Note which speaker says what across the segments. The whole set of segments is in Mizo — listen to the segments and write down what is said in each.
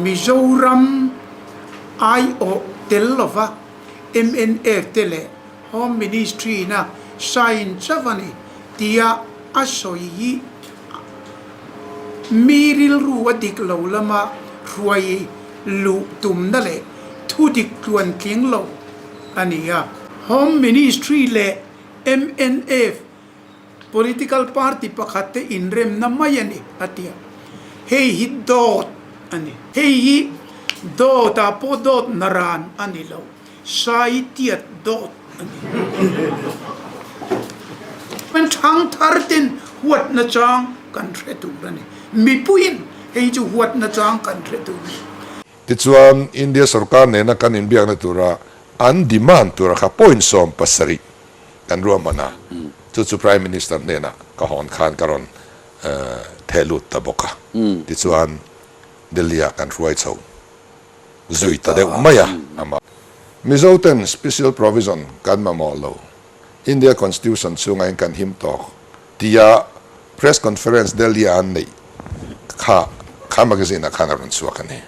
Speaker 1: Mizoram aiawh tel lova mnf te leh Home Ministry-na sign chauh a ni tia a sawi hi mi rilru a dik lo lama hruai luh tumna leh thu dik tluantling lo a ni a. Home Ministry leh mnf Political party pakhat te inremna mai a ni, a ti a. Hei hi dawt a ni. Hei hi dawtah pawh dawt naran a ni lo, saitiat dawt a ni. Kan thangthar ten huatna chang kan hre tur a ni. Mipuiin hei chu huatna chang kan hre tur a ni.
Speaker 2: Tichuan, India sorkar nena kan inbiakna tura an demand tura kha point 70 kan ruahman a, chu chu Prime Minister hnenah ka hawn khan ka rawn theh lut ta bawk a. Tichuan, Delhi-ah kan hruai chho zui ta deuh mai a. Amah. Mizo ten special provision kan mamawh lo, India Constitution chhungah hian kan him tawk tia press conference Delhi-a an neih kha kha magazine-ah khan a rawn chhuak a ni.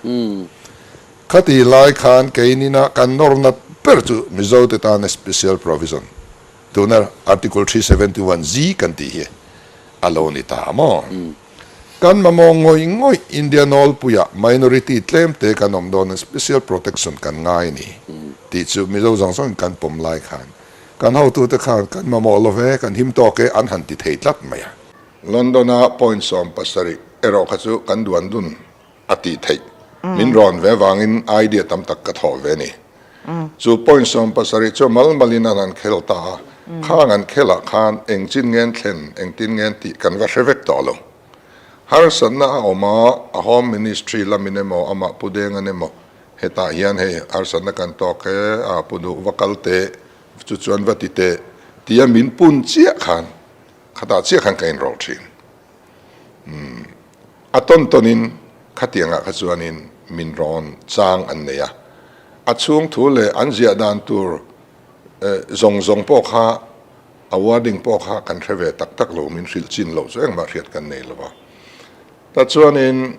Speaker 2: Khati lai khan keinina kan nawrna ber chu Mizote tana special provision, tuna Article 371 G kan tih hi a lo ni ta maw? Kan mamawh ngawih ngawih India nawlpuiah minority tlemte kan awm dawn a special protection kan ngai a ni tih chu Mizo zawng zawngin kan pawm lai khan kan hotute khan kan mamawh lo ve, kan him tawk e an han ti thei tlat mai a. London-a point 70 erawh kha chu kan duan dun a tih theih. Min rawn ve vangin idea tam tak ka thawh ve ni. Chu point 70 chu mal malin an han khel ta a, khang an khelah khan eng chin ngen thlen, engtin ngen tih kan va hre vek tawh lo. Harsatna a awm a, a Home Ministry lamin emaw amah Pu Dengan emaw hetah hian hei harsatna kan tawk e, a Pu Duh va kal teh, chu chuan va ti teh tia min pun chiah khan khatah chiah khan ka inrawlh thin. Umm a tawn tawnin khatiangah kha chuanin min rawn chang an nei a, a chhung thu leh an ziah dan tur zawng zawng pawh kha a wording pawh kha kan hre ve tak tak lo, min hrilh chin loh chu engmah hriat kan nei lo va. Ta chuanin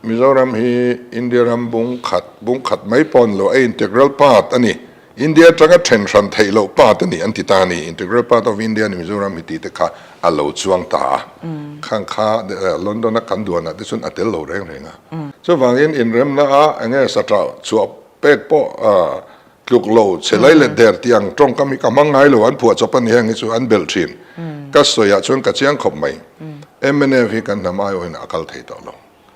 Speaker 2: Mizoram hi India ram bung khat, bung khat mai pawh a ni lo, a integral part a ni. India atanga then hran theih loh part a ni an ti ta a ni. Integral part of India a ni Mizoram hi tih te kha a lo chuang ta a. Khang kha London a kan duanah te chuan a tel lo reng reng a. Chuvangin inremna a enge saṭah chhuah pek pawh tluk lo che lai leh der tih ang tawngkam hi ka hmang ngai lo, an phuah chawp a ni heng hi chu an belh thin. Ka sawiah chuan ka chiang khawp mai. Mnf hi kan hnam aiawhin a kal thei tawh lo.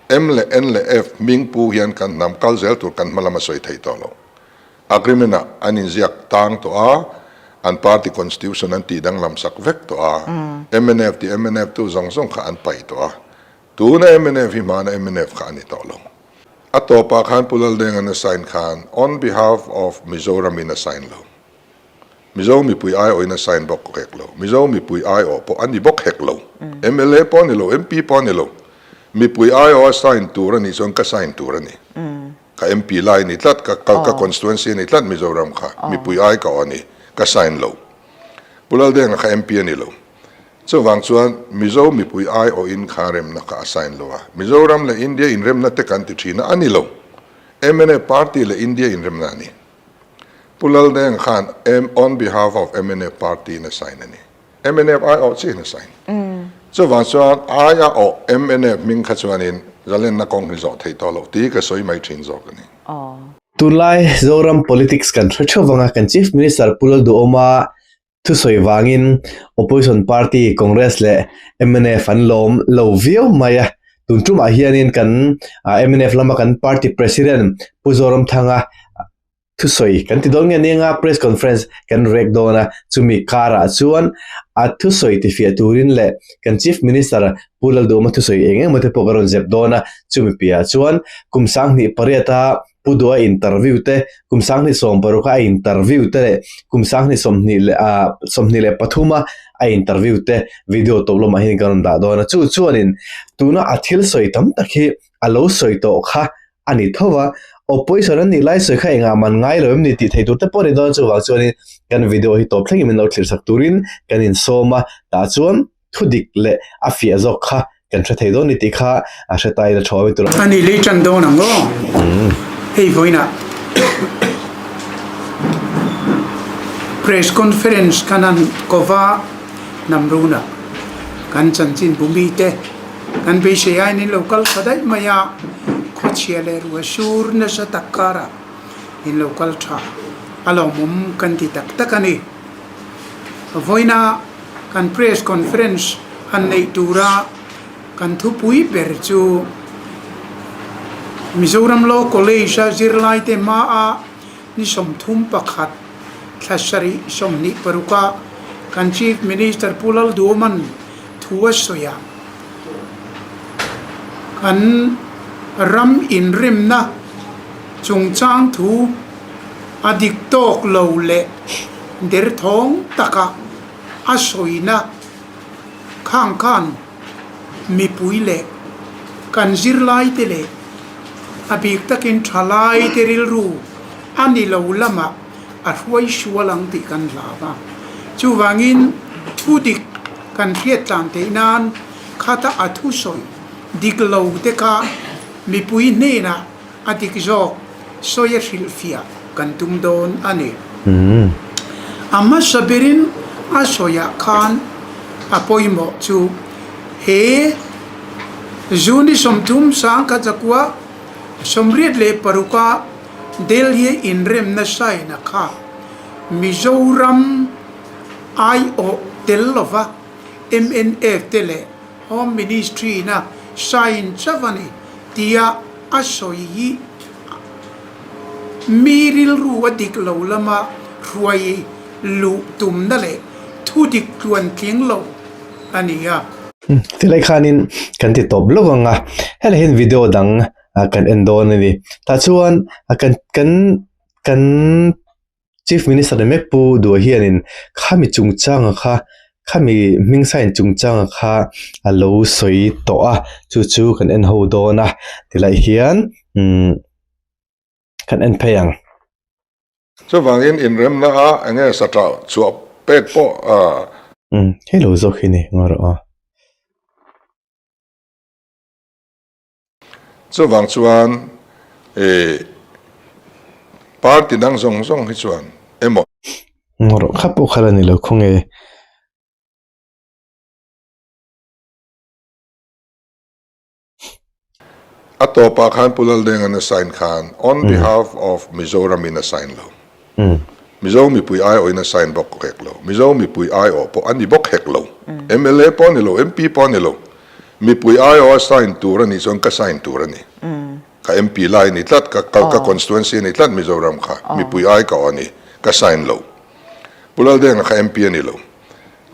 Speaker 2: M leh N leh F hming pu hian kan hnam kal zel tur kan hma lam a sawi thei tawh lo. Agreement ah an inziak tang tawh a, an party constitution an tih danglam sak vek tawh a, mnf tih mnf tu zawng zawng kha an paih tawh a, tuna mnf hi hmana mnf kha a ni tawh lo. A tawpah khan Pu Laldenga'n a sign khan on behalf of Mizoram in a sign lo. Mizo mipui aiawhin a sign bawk hek lo. Mizo mipui aiawh pawh a ni bawk hek lo. Mla pawh a ni lo, MP pawh a ni lo. Mipui aiawh a sign tur a nih chuan ka sign tur a ni. Ka MP lai a ni tlat, ka ka constituency a ni tlat Mizoram kha. Mipui ai ka awh a ni, ka sign lo. Pu Laldenga kha MP a ni lo. Chuvang chuan Mizo mipui aiawhin kha remna kha a sign lo a, Mizoram leh India inremna te kan ti thin a, a ni lo. Mnf party leh India inremna a ni. Pu Laldenga khan on behalf of mnf party in a sign a ni. Mnf aiawh chiahin a sign. Chuvang chuan ai a awh mnf hming kha chuanin zalenna kawng hi zawh theih tawh loh tih ka sawi mai thin zawk a ni.
Speaker 3: Tunlai Zoram politics kan hre theuh vang a, kan Chief Minister Pu Lalduhawma Thusawi vangin Opposition Party Congress leh mnf an lawm lo viau mai a, tun tumah hianin kan mnf lama kan Party President Pu Zoramthanga thusawi kan ti dawn nge nia press conference kan rek dawn a, chumi karah chuan a thusawi tifiah turin leh kan Chief Minister Pu Lalduhawma thusawi eng eng emaw te pawh ka rawn zep dawn a, chumi piahah chuan kum 28a Pu Dua interview te, kum 2016 a interview te leh kum 2023 a interview te video tawp lamah hian kan rawn dah dawn a. Chu chuanin tuna a thil sawi tam tak hi a lo sawi tawh kha a ni tho va, opposition an nih lai sawi kha engah man ngai lo em ni tih thei tur te pawh a ni dawn a, chuvang chuanin kan video hi tawp thlengin min lo thlir sak turin kan insawm a, tah chuan thu dik leh a fiah zawk kha. kan hre thei dawn ni tih kha a hre ta ila thaw awih tur.
Speaker 1: A ni lei tan dawn ang aw. Hei vawiinah Press Conference kan han kova hnam runah kan chanchin bu mite kan beisei aiin in lo kal tha daih mai a, khawchhia leh ruah sur nasa tak karah in lo kal tha a lawmawm kan ti tak tak a ni. Vawiina kan Press Conference han neih tura kan thupui ber chu Mizoram Law College-a zirlaite hmaa ni 31 thla sarih 26-a kan Chief Minister Pu Lalduoma'n thu a sawi a, kan ram inremna chungchang thu a dik tawk lo leh derthawng taka a sawina khang khan mipui leh kan zirlaite leh a bik takin thalaite rilru a ni lo lamah a hruai sual ang tih kan hlau a. Chuvangin thu dik kan hriat tlan theih nan khata a thusawi dik lo te kha mipui hnenah A dik zawk, sawi a hrilhfiah kan tum dawn a ni. A hmasa berin a sawiah khan a pawimawh chu he June 30 sangkhat 1986 a Delhi inremna sign-a kha Mizoram aiawh tel lova mnf te leh Home Ministry-na sign chauh a ni tia a sawi hi mi rilru a dik lo lama hruai luh tumna leh thu dik tluan tling lo a ni a.
Speaker 3: Tilai khanin kan ti tawp lawk ang a, helai hian video dang kan en dawn a ni. Tah chuan kan kan kan. Chief Minister ni mek Pu Duha hianin khami chungchanga kha khami hming sign chungchanga kha a lo sawi tawh a chu chu kan en ho dawn a tilai hian umm kan en phei ang.
Speaker 2: Chuvangin inremna a enge sa tah chhuah pek pawh a.
Speaker 3: Umm hei lo zawk hi ni ngaw rawh a.
Speaker 2: Chuvang chuan eh party dang zawng zawng hi chuan emaw.
Speaker 3: Rawh kha pawh kha la ni lo khawnge.
Speaker 2: A tawpah khan Pu Laldenga'n a sign khan on behalf of Mizoram in a sign lo. Mizo mipui aiawhin a sign bawk hek lo. Mizo mipui aiawh pawh a ni bawk hek lo. Mla pawh a ni lo, MP pawh a ni lo. Mipui aiawha sign tur a nih chuan ka sign tur a ni. Ka MP lai a ni tlat, ka ka constituency a ni tlat Mizoram kha. Mipui ai ka aw a ni, ka sign lo. Pu Laldenga kha MP a ni lo.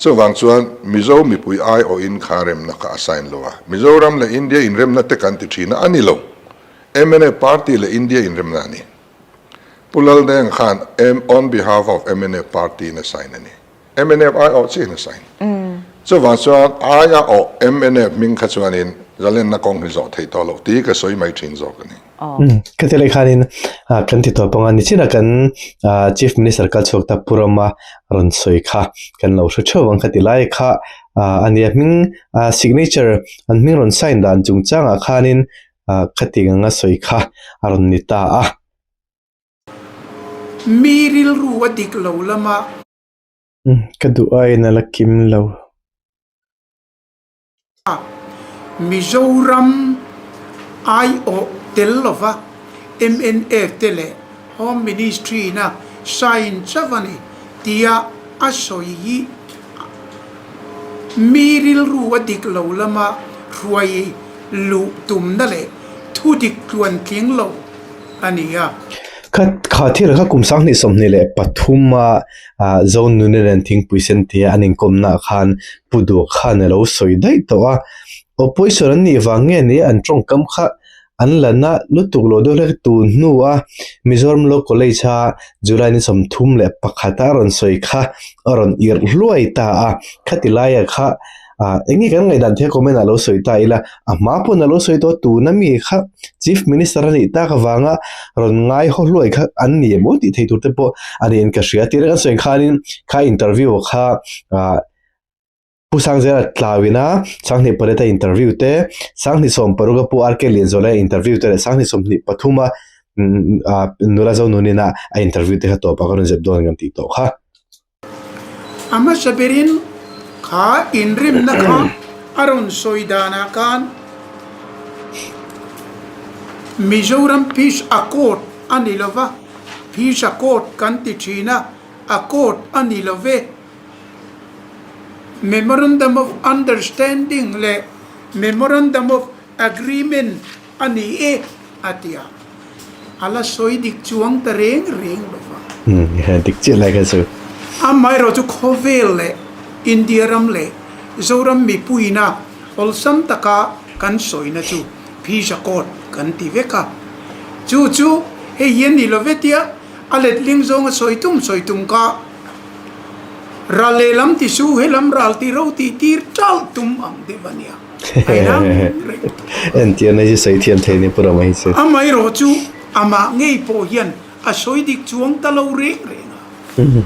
Speaker 2: Chuvang chuan Mizo mipui aiawhin kha remna kha a sign lo a. Mizoram leh India inremna te kan ti thin a, a ni lo. Mnf party leh India inremna a ni. Pu Laldenga khan on behalf of mnf party in a sign a ni. Mnf ai awh chiah in a sign. Chuvang chuan ai a awh mnf hming kha chuanin zalenna kawng hi zawh theih tawh loh tih ka sawi mai thin zawk a ni.
Speaker 3: Khati leh khanin kan ti tawh panga nichinah kan Chief Minister kal chhuak ta Pu Rama rawn sawi kha kan lo hre theuh ang khati lai kha a nia hming signature an hming rawn sign dan chungchangah khanin khati anga sawi kha a rawn ni ta a.
Speaker 1: Mi rilru a dik lo lama.
Speaker 3: Ka duh aiin a la kim lo.
Speaker 1: Mizoram aiawh tel lova mnf te leh Home Ministry-na sign chauh a ni tia a sawi hi mi rilru a dik lo lama hruai luh tumna leh thu dik tluan tling lo a ni a.
Speaker 3: Kha kha thil kha kum 2023 a Zonuna nen thingpui sen tia an inkawmna ah khan Pu Duh khan a lo sawi daih tawh a, opposition an nih vang nge ni an tawngkam kha an la na lutuk lo deuh hlek tun hnu a Mizoram Law College a July ni 31 a rawn sawi kha a rawn irh hluai ta a, khati laia kha Ah, eng nge kan ngaihdan thei a comment ah lo sawi ta ila, a hma pawn a lo sawi tawh tuna mi kha Chief Minister a nih tak avanga rawn ngai haw hluai kha an ni emaw tih thei tur te pawh a niin ka hria. Tirek an sawi khanin kha interview kha ah. Pu Sangzela tlauina 2008 a interview te, 2016 a Pu RK Lianzuala interview te leh 2023 a nula Zonunina a interview te kha tawpah ka rawn zep dawn kan tih tawh kha.
Speaker 1: A hmasa berin kha inrimna kha a rawn sawi danah khan Mizoram Peace Accord a ni lova, Peace Accord kan ti thin a, Accord a ni lo ve. Memorandum of Understanding leh Memorandum of Agreement a ni e, a ti a. A la sawi dik chuang ta reng reng lo va.
Speaker 3: Dik chiah lai kha chu.
Speaker 1: Amaherawh chu khawvel leh India ram leh Zoram mipuina awlsam taka kan sawina chu Peace Accord kan ti vek a. Chu chu hei hi a ni lo ve tia a letling zawnga sawi tum sawi tum kha Ral lehlam ti su helam ral ti ro tih tir chal tum ang deuh a nia. A inang reng tawh.
Speaker 3: Entir na hi sawi thiam thei ni Pu Rama hi chu.
Speaker 1: Amaherawh chu amah ngei pawh hian a sawi dik chuang ta lo reng reng a.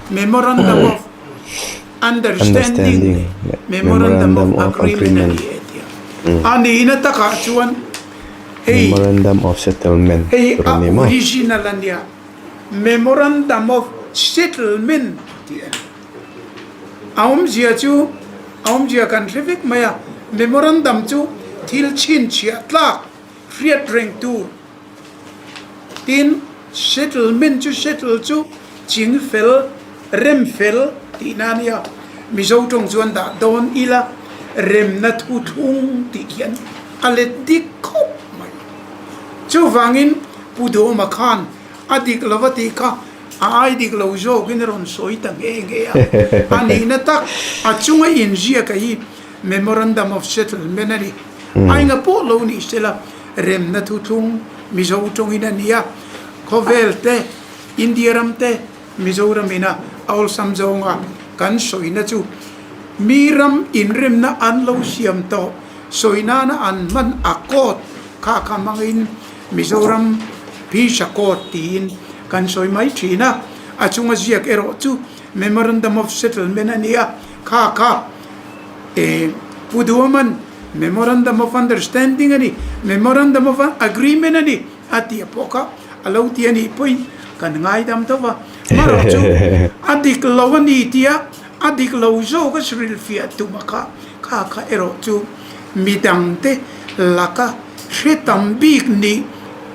Speaker 1: Memorandum of Understanding leh Memorandum of Agreement a ni e tia. A nihna takah chuan hei
Speaker 3: Memorandum of Settlement
Speaker 1: hei a original a nia. Memorandum of Settlement tih a ni. A awmzia chu, a awmzia kan hre vek mai a, Memorandum chu thil chhinchhiah tlak hriat reng tur. Tin, Settlement chu settle chu ching fel, rem fel tihna a nia. Mizo tawng chuan dah dawn ila remna thu thlung tih hian a let dik khawp mai. Chuvangin Pu Duhawma khan a dik lo a tih kha a ai dik lo zawkin a rawn sawi ta nghe nghe a. A nihna tak a chunga inziaka hi Memorandum of Settlement a ni. Ainga pawh lo nih sela remna thuthlung Mizo tawngin a ni a, khawvel te, India ram te, Mizoram ina a awlsam zawnga kan sawina chu mi ram inremna an lo siam tawh sawi nana an hman a court kha kha hmangin Mizoram Peace Accord tiin kan sawi mai thin a, a chunga ziak erawh chu Memorandum of Settlement a ni a, kha kha eh Pu Duaman Memorandum of Understanding a ni, Memorandum of Agreement a ni a tih pawh kha a lo ti a nih pawhin kan ngaidam tho va, marawh chu a dik lo a ni tia a dik lo zawk a hrilhfiah tum a kha kha kha erawh chu midangte laka hre tam bik nih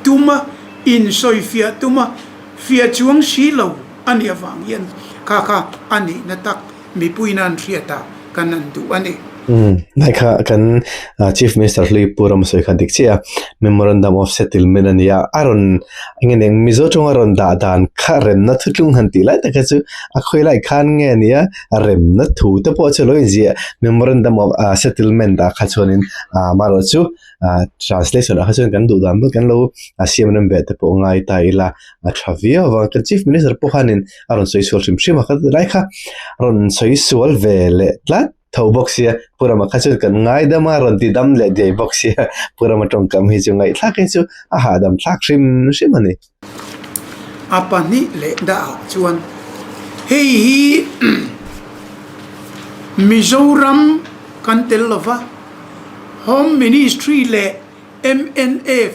Speaker 1: tuma insawifiah tuma fiah chuang si lo a nih avang hian kha kha a nihna tak mipui nan hriatah kan han duh a ni.
Speaker 3: Umm, nai kha kan Chief Minister hlui Pu Ramsawi kha dik chiah a, Memorandum of Settlement a nia, a rawn eng nge eng Mizo tawnga rawn dah dan kha remna thutlung han tih lai tak kha chu a khawi lai khan nge nia remna thu te pawh chu lo inziah Memorandum of Settlement ah kha chuanin amaherawh chu translation ah kha chuan kan duh dan pawh kan lo siam rem ve te pawh ngai ta ila a tha viau a, kan Chief Minister pawh khanin a rawn sawi sual hrim hrim a, kha lai kha rawn sawi sual ve leh tlat tho bawk sia, Pu Rama kha chuan kan ngaidam a rawn ti dam leh diai bawk sia, Pu Rama tawngkam hi chu ngaihthlak hi chu a hahdam thlak hrim hrim a ni.
Speaker 1: A pahnih leh dah ah chuan hei hi Mizoram kan tel lova Home Ministry leh mnf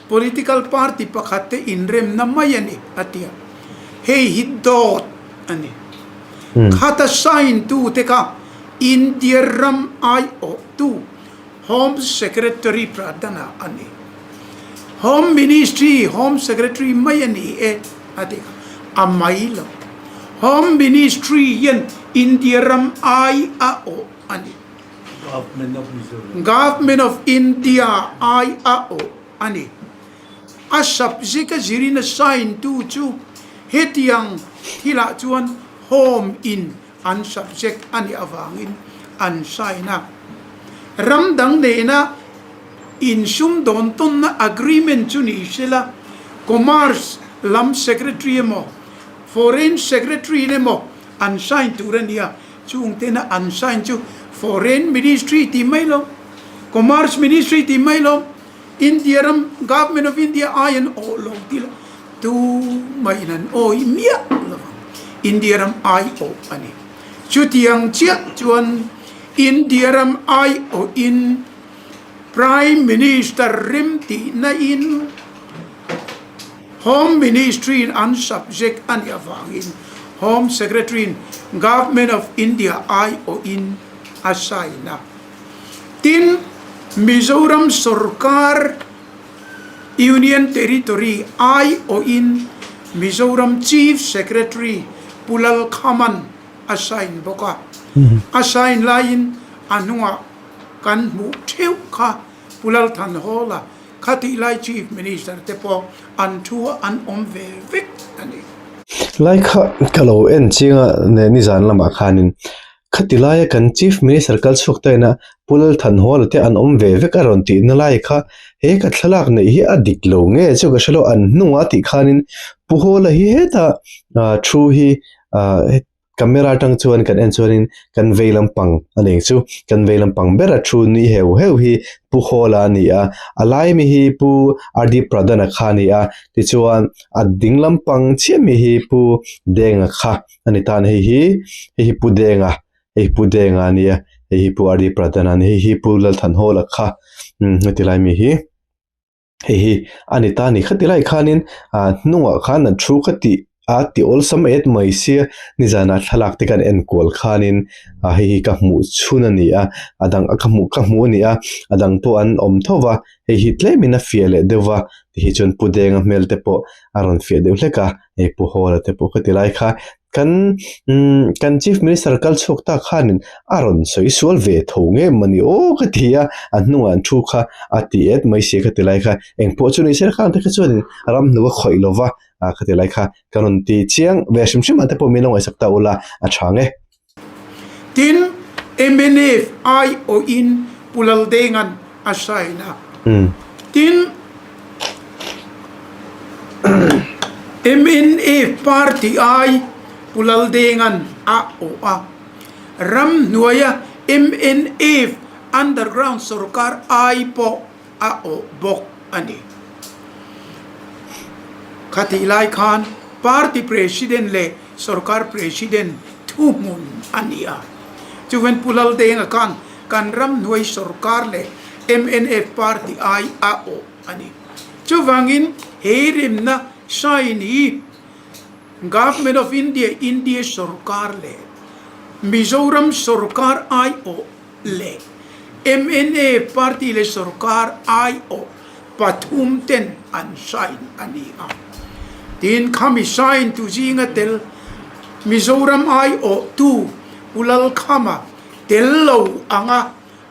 Speaker 1: Political party pakhat te inremna mai a ni, a ti a. Hei hi dawt a ni. Khata sign tu te kha India ram aiawhtu Home Secretary Pradhan-a a ni. Home Ministry Home Secretary mai a ni e, a ti kha. A mai lo. Home Ministry hian India ram ai a awh a ni. Government of India ai a awh a ni. A subject a zirin a sign tu chu hetiang thilah chuan Home in an subject a nih avangin an sign a. Ram dang nena insumdawn tawnna agreement chu ni sela Commerce lam Secretary emaw Foreign Secretary in emaw an sign tur a nia. Chung tena an sign chu Foreign Ministry tih mai lo, Commerce Ministry tih mai lo, India ram Government of India ai an awh lo tih la tu maiin an awih miah lo vang. India ram ai awh a ni. Chutiang chiah chuan. India ram aiawhin Prime Minister remtihna in Home Ministry in an subject a nih avangin Home Secretary in Government of India aiawhin a sign a. Tin, Mizoram sorkar Union Territory aiawhin Mizoram Chief Secretary Pu Lalkhaman a sign bawk a. A sign laiin a hnungah kan hmuh theuh kha Pu Lalthanhawla khatih lai Chief Minister te pawh an thu a an awm ve vek a ni.
Speaker 3: Lai kha ka lo en chiang a nizan lamah khanin Khati laia kan Chief Minister kal chhuak ta ina Pu Lalthanhawla te an awm ve vek a rawn tihna lai kha he ka thlalak neih hi a dik lo nge chu ka hre lo an hnungah tih khanin Pu Hawla hi hetah thu hi camera atang chuan kan en chuanin kan vei lampang a ning chu kan vei lampang bera thu nui heu heu hi Pu Hawla a ni a, a lai mi hi Pu RD Pradhan-a kha a ni a, tichuan a ding lampang chiah mi hi Pu Denga kha. A ni tan hei hi hei hi Pu Denga hei hi Pu Denga a nia hei hi Pu RD Pradhan a ni hei hi Pu Lalthanhawla kha umm heti lai mi hi hei hi a ni ta a ni khati lai khanin ah hnungah khan an thu kha tih a ti awlsam et mai sia nizanah thlalak te kan en kual khanin ah hei hi ka hmuh chhun a ni a a dang ka hmuh ka hmuh a ni a a dang pawh an awm tho va hei hi tlemin a fiah leh deuh va tihi chuan Pu Denga hmel te pawh a rawn fiah deuh hlek a. Hei Pu Hawla te pawh ka ti lai kha kan umm kan Chief Minister kal chhuak tak khanin a rawn sawi sual ve tho nge mawni aw ka ti a, a hnungah an thu kha a ti et mai si ka ti lai kha engpawh chu ni se khang te kha chuanin ram hnu a khawih lova ah ka ti lai kha ka rawn ti chiang ve hrim hrim ang te pawh min lo ngaihsak ta ula a tha nge.
Speaker 1: Tin, mnf aiawhin Pu Laldenga'n a sign a. Tin, mnf party ai Pu Laldenga'n a awh a. Ramhnuaia mnf underground sorkar ai pawh a awh bawk a ni. Khatih lai khan party president leh sorkar president thuhmun a ni a. Chuvan Pu Laldenga khan kan ramhnuai sorkar leh mnf party ai a awh a ni. Chuvangin he remna sign hi Government of India, India sorkar leh Mizoram sorkar ai awh leh mna party leh sorkar aiawh pathum ten an sign a ni a. Tin, khami sign tu zinga tel Mizoram aiawhtu Pu Lalkhama tel lo anga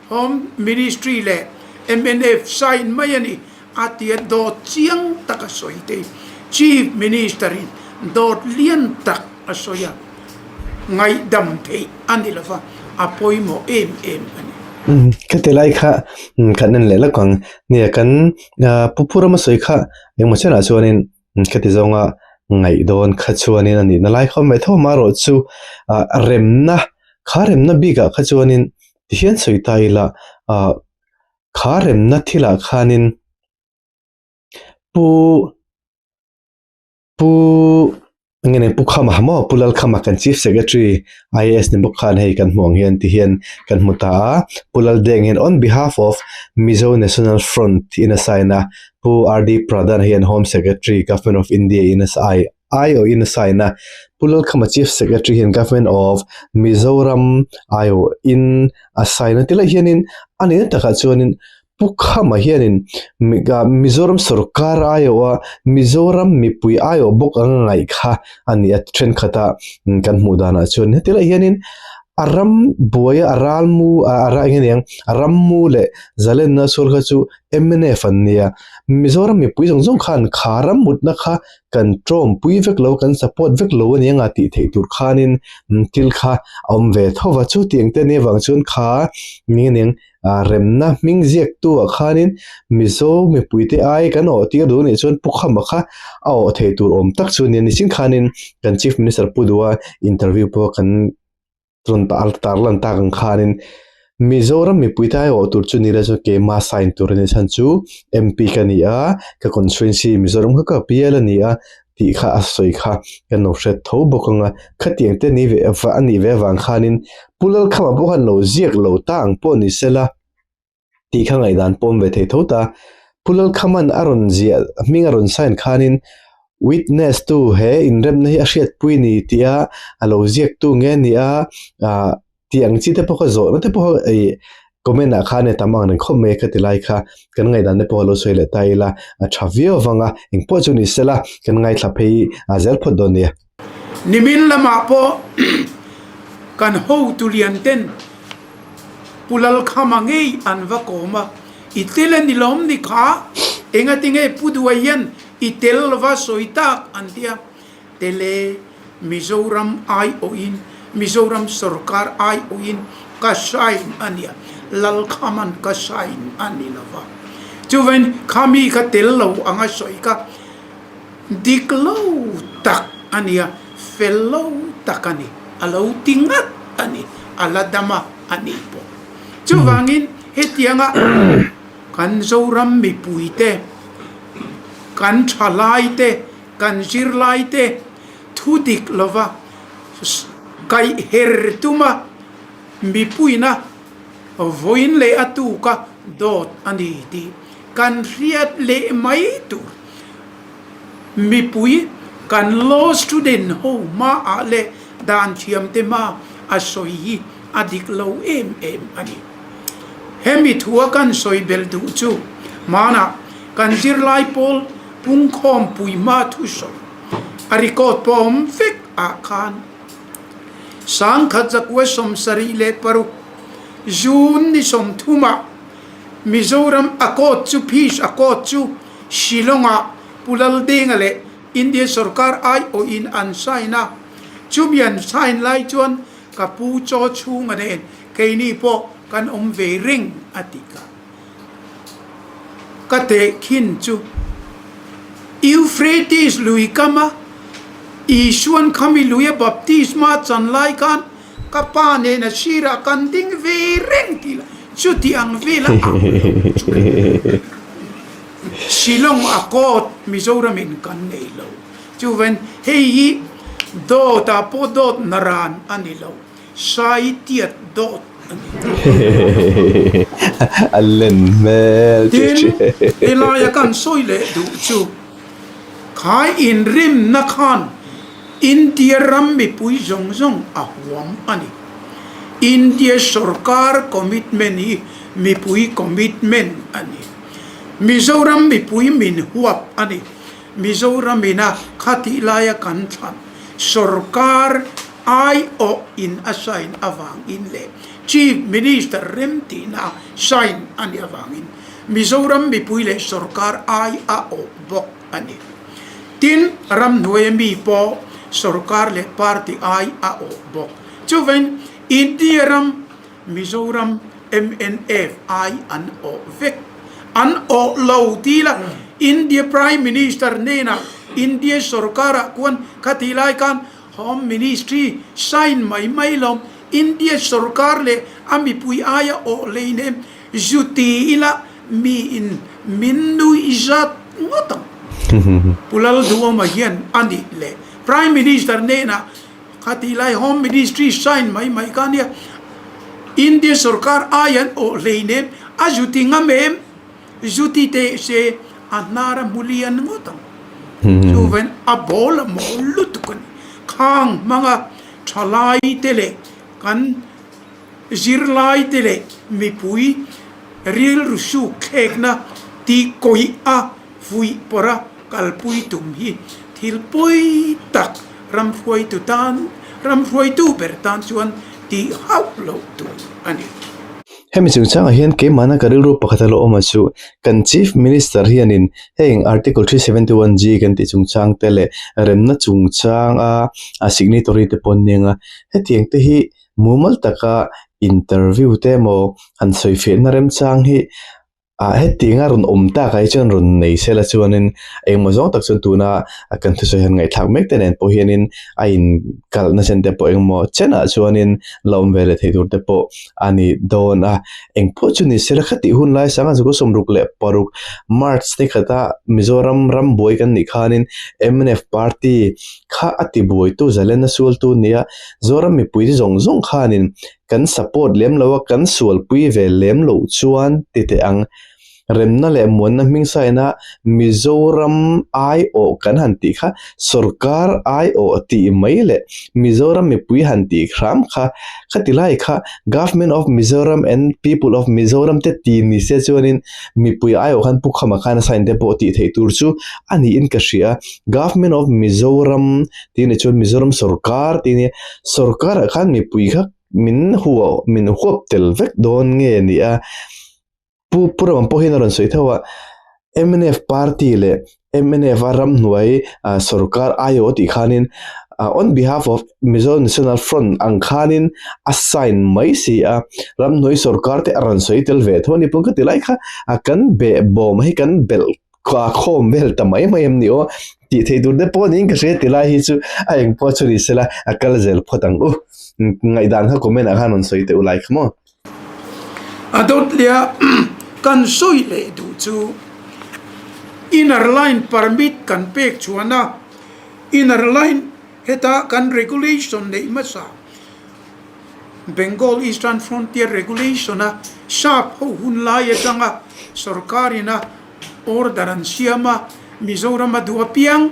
Speaker 1: Home Ministry leh mnf sign mai a ni a tia dawt chiang tak a sawi te Chief Minister in dawt lian tak a sawi a, ngaihdam theih a ni lova, a pawimawh em em a ni.
Speaker 3: Ka ti lai kha kan en leh lawk ang, nia kan Pu Purama sawi kha engmaw chenah chuanin ka ti zawnga ngaih dawn kha chuanin a nihna lai kha awm ve tho amaherawh chu remna kha remna bikah kha chuanin tihian sawi ta ila ah Kha remna thilah khanin Pu Pu enge nei Pu Khama maw Pu Lalkhama kan Chief Secretary IAS ni bawk khan hei kan hmuh ang hian ti hian kan hmu ta a, Pu Laldeng hian on behalf of Mizo National Front in a sign a, Pu RD Pradhan hian Home Secretary Government of India in a aiawhin a sign a, Pu Lalkhama Chief Secretary hian Government of Mizoram aiawhin a sign a tilai hianin a nihna takah chuanin Pu Khama hianin Mizoram sorkar aiawha Mizoram mipui aiawh bawk anga ngaih kha a ni a thenkhat a kan hmuh danah chuan hetilai hianin a ram buaia a ralmu a eng nge niang a rammu leh zalenna sual kha chu mnf an nia Mizoram mipui zawng zawng khan kha ram mutna kha kan tawmpui vek lo, kan support vek lo a ni anga tih theih tur khanin thil kha a awm ve tho va, chutiang te nia vang chuan kha eng eng remna hming ziak tu ah khanin Mizo mipui te ai kan awh tir duh anih chuan Pu Khama kha a awh theih tur awm tak chu a ni a, nichin khanin kan Chief Minister Pu Duha interview pawh kan rawn tar lan tak ang khanin Mizoram mipui te aiawh tur chu ni la chuan keima sign tur a nih chhan chu MP ka ni a, ka constituency Mizoram kha ka bial a ni a. tih kha a sawi kha kan lo hriat tho bawk ang a, khatiang te ni ve a nih ve avang khanin Pu Lalkhama pawh khan lo ziak lo ta ang pawh ni sela tih kha ngaihdan pawm ve thei tho ta. Pu Lalkhama'n a rawn ziah hming a rawn sign khanin witness tu he inremna hi a hriatpui ni tia a lo ziaktu nge ni a ah tih ang chi te pawh kha zawhna te pawh kha ih comment ah khan e tam ang reng khawp mai a ka ti lai kha kan ngaihdan te pawh lo sawi leh ta ila a tha viau vang a engpawh chu ni sela kan ngaithla phei a zel phawt dawn nia.
Speaker 1: Nimin lamah pawh kan hotu lian ten Pu Lalkhama ngei an va kawm a, I tel a ni lawm ni kha, engatinge Pu Duai hian i tel lova sawi tak an ti a, Tele Mizoram aiawhin, Mizoram sorkar aiawhin ka sign a nia, Lalkhaman ka sign a ni lo va. Chuvain khami kha tel lo anga sawi kha dik lo tak a nia, fel lo tak a ni, a lo ti ngat a ni, a la dam a a ni pawh. Chuvangin hetianga kan Zoram mipuite, kan thalaite, Kan zirlaite thu dik lova kaih her tuma mipuina vawiin leh a tuka dawt a ni tih kan hriat leh mai tur. Mipui kan law student ho hmaah leh dan thiamte hma a sawi hi a dik lo em em a ni. Hemi thua kan sawi belh duh chu hmanah kan zirlai pawl Pungkhawm puihma thusawi a record pawh awm vek ah khan Sangkhat zakua 76 June ni 30 ah Mizoram Accord chu Peace Accord chu Shillong ah Pu Laldenga leh India sorkar aiawhin an sign a, chumi an sign lai chuan ka pu chaw chhunga nen keini pawh kan awm ve reng a ti kha. Ka tehkhin chu Euphrates lui kama Isuan khami luia baptisma chan lai khan ka pa nen a sirah kan ding ve reng tih la chuti ang vela ang lo chu Shillong a kawt Mizoramin kan nei lo. Chuvain hei hi dawt ah pawh dawt naran a ni lo. Sai tiat dawt a ni.
Speaker 3: A len hmel
Speaker 1: Tin, helaia kan sawi leh duh chu khai inrimna khan India ram mipui zawng zawng a huam a ni. India sorkar commitment hi mipui commitment a ni. Mizoram mipui min huap a ni. Mizoram ina khatih laia kan thlan sorkar aiawh in a sign avangin leh Chief Minister remtihna sign a nih avangin Mizoram mipui leh sorkar ai a awh bawk a ni. Tin, ramhnuaia mi pawh sorkar leh party ai a awh bawk. Chuvangin India ram Mizoram mnf ai an awh vek. An awh lo ti la India Prime Minister hnenah India sorkarah khuan khatih lai khan Home Ministry sign mai mai lo, India sorkar leh a mipui aia awh hleinem zu ti ila mi in min nuih zat ngawt ang. Pu Lalduhawma hian a nih leh Prime Minister hnenah khatih lai Home Ministry sign mai mai kha nia India sorkar aia an awh hleinem a zu ti ngam em? Zu ti teh se a hnar a hmu lian ngawt ang. Chuvain a bawl a mawl lutuk a ni. Khang hmanga thalai te leh kan zirlai te leh mipui rilru suk thlekna tih kawih a fuih pawrh a kalpui tum hi thil pawi tak ramhruaitu tan ramhruaitu ber tan chuan tih hauh loh tur a ni.
Speaker 3: Hemi chungchangah hian keimahna ka rilru pakhat a lo awm a chu kan Chief Minister hianin heng Article 371 G kan tih chungchang te leh remna chungchang a a signatory te pawh an ni ang a, hetiang te hi mumal taka interview te emaw han sawifiahna remchang hi. Ah hetiang a rawn awm tak ah hi chuan rawn nei sela chuanin engemaw zawng tak chuan tuna kan thusawi han ngaihthlak mek te nen pawh hianin a in kalhna chen te pawh engemaw chenah chuanin la awm ve leh thei tur te pawh a ni dawn a engpawh chu ni sela khatih hun lai sanga zuk a 66 March ni khata Mizoram ram buai kan nih khanin mnf party kha a ti buaitu zalenna sualtu nia Zoram mipui te zawng zawng khanin kan support lem lo a, kan sualpui ve lem loh chuan ti teh ang. Remna leh muanna hming saina Mizoram aiawh kan han tih kha sorkar aiawh tih mai leh Mizoram mipui han tih hram kha khati lai kha Government of Mizoram and People of Mizoram te ti ni se chuanin mipui aiawh khan Pu Khama khan a sign te pawh tih theih tur chu a niin ka hria. Government of Mizoram tih ni chuan Mizoram sorkar tih nia sorkarah khan mipui kha min huau min huap tel vek dawn nge ni a pu pu ram pawh hian a rawn sawi theuh a mnf party leh mnf a ramhnuai ah sorkar aiawh tih khanin ah on behalf of Mizo National Front ang khanin a sign mai si a ramhnuai sorkar te a rawn sawi tel ve tho a ni pawn ka ti lai kha a kan behbawm hi kan belh a khawm vel ta mai mai em ni aw tih theih tur te pawh niin ka hria ti lai hi chu a eng pawh chu ni sela a kal zel phawt ang u ngaihdan kha comment ah khan rawn sawi teh u lai kha maw.
Speaker 1: A dawt leh a kan sawi leh duh chu inner line permit kan pek chuan a inner line heta kan regulation neih hmasa Bengal Eastern Frontier Regulation a sap ho hun lai atanga sorkar ina order an siam a, Mizoram a duh apiang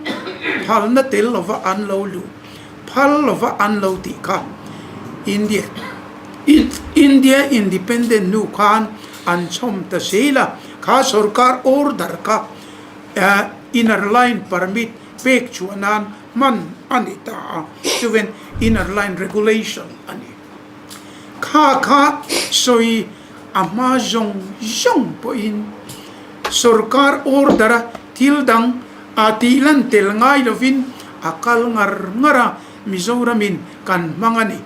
Speaker 1: phalna tel lova an lo luh phal lova an lo tih kha India India Independent hnu khan an chhawm ta zel a, kha sorkar order kha inner line permit pek chhuah nan hman a ni ta a, chuven inner line regulation a ni. Kha kha sawi a hma zawng zawng pawhin sorkar order a thil dang a tih lan tel ngai lovin a kal ngar ngar a, Mizoramin kan hmang a ni.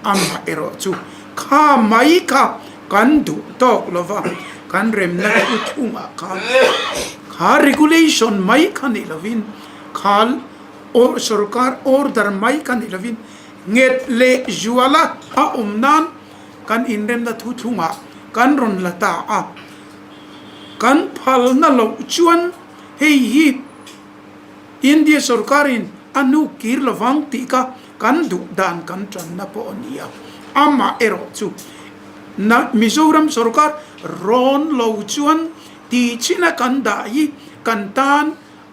Speaker 1: Amah erawh chu kha mai kha kan duh tawk lova kan remna thu thungah khan kha regulation mai kha ni lovin Khal or sorkar order mai ka ni lovin nget leh zuala a awm nan kan inremna thuthlungah kan rawn la ta a. Kan phalna loh chuan hei hi India sorkarin a hnuk kir lovang tih kha kan duh dan kan tanna pawh a ni a. Amah erawh chu na Mizoram sorkar rawn lo chuan tihchhina kan dah hi kan tan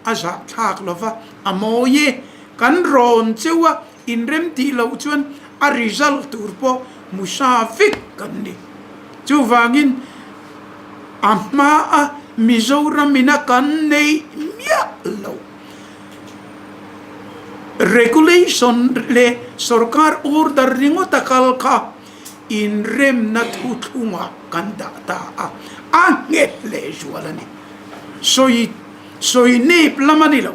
Speaker 1: a zahthlak lo va, a mawi e. Kan rawn cheu a, inrem tih loh chuan a result tur pawh hmu sa vek kan ni. Chuvangin a hma a Mizoram ina kan neih miah loh regulation leh sorkar order ringawt a kal kha inremna thuthlungah kan dah ta a, a nghet lehzual a ni. Sawi Sawi nep lam a ni lo.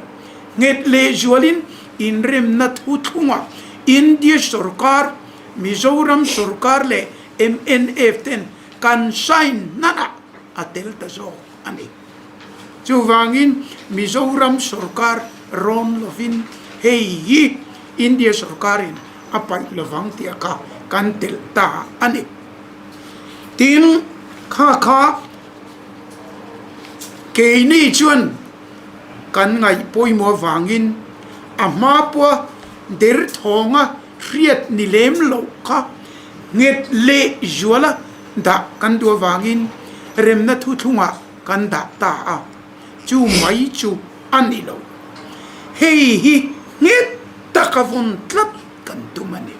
Speaker 1: Nghet lehzualin inremna thuthlungah India sorkar, Mizoram sorkar leh mnf ten kan sign hnanah a tel ta zawk a ni. Chuvangin Mizoram sorkar rawn lovin hei hi India sorkarin a paih lovang tih a kha kan telh ta a ni. Tin, kha kha Keini chuan kan ngaih pawimawh avangin a hma pawha derthawnga hriat ni lem loh kha nghet leh zuala dah kan duh avangin remna thuthlungah kan dah ta a, chu mai chu a ni lo. Hei hi nghet taka vawn tlat kan tum a ni.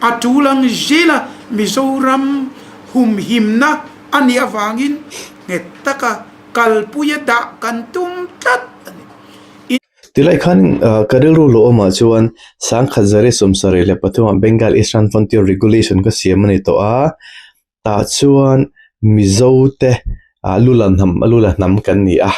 Speaker 1: A tul ang zela Mizoram humhimna A nih avangin nghet taka kalpuia dah kan tum tlat a ni.
Speaker 3: Tilai khan ka rilru lo awmah chuan sangkhat zari 73ah Bengal Eastern Frontier Regulation ka siam a ni tawh a, tah chuan Mizo te lu la hnam lu la hnam kan ni a,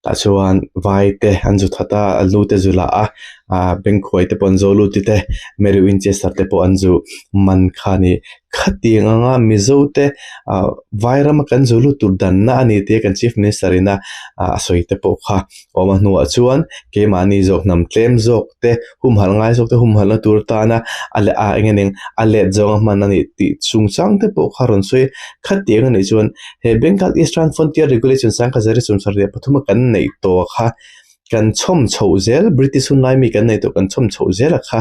Speaker 3: tah chuan vai te an zu that a, lu te zu la a. ah Bengkhuai te pawh an zo lut te Mary Winchester te pawh an zu man kha a ni. Khatiang anga Mizo te ah Vairama kan zu lut tur danna a ni tia kan Chief Minister ina ah a sawi te pawh kha awm a hnuah chuan keimahni zawk hnam tlem zawk te humhalh ngai zawk te humhalhna tur tana a leh a eng eng a let zawnga hman a nih tih chungchang te pawh kha rawn sawi khatiang a nih chuan he Bengal Eastern Frontier Regulation 1973 a kan neih tawh kha kan chhawm chhoh zel British hun lai mi kan neih tawh kan chhawm chhoh zel a kha.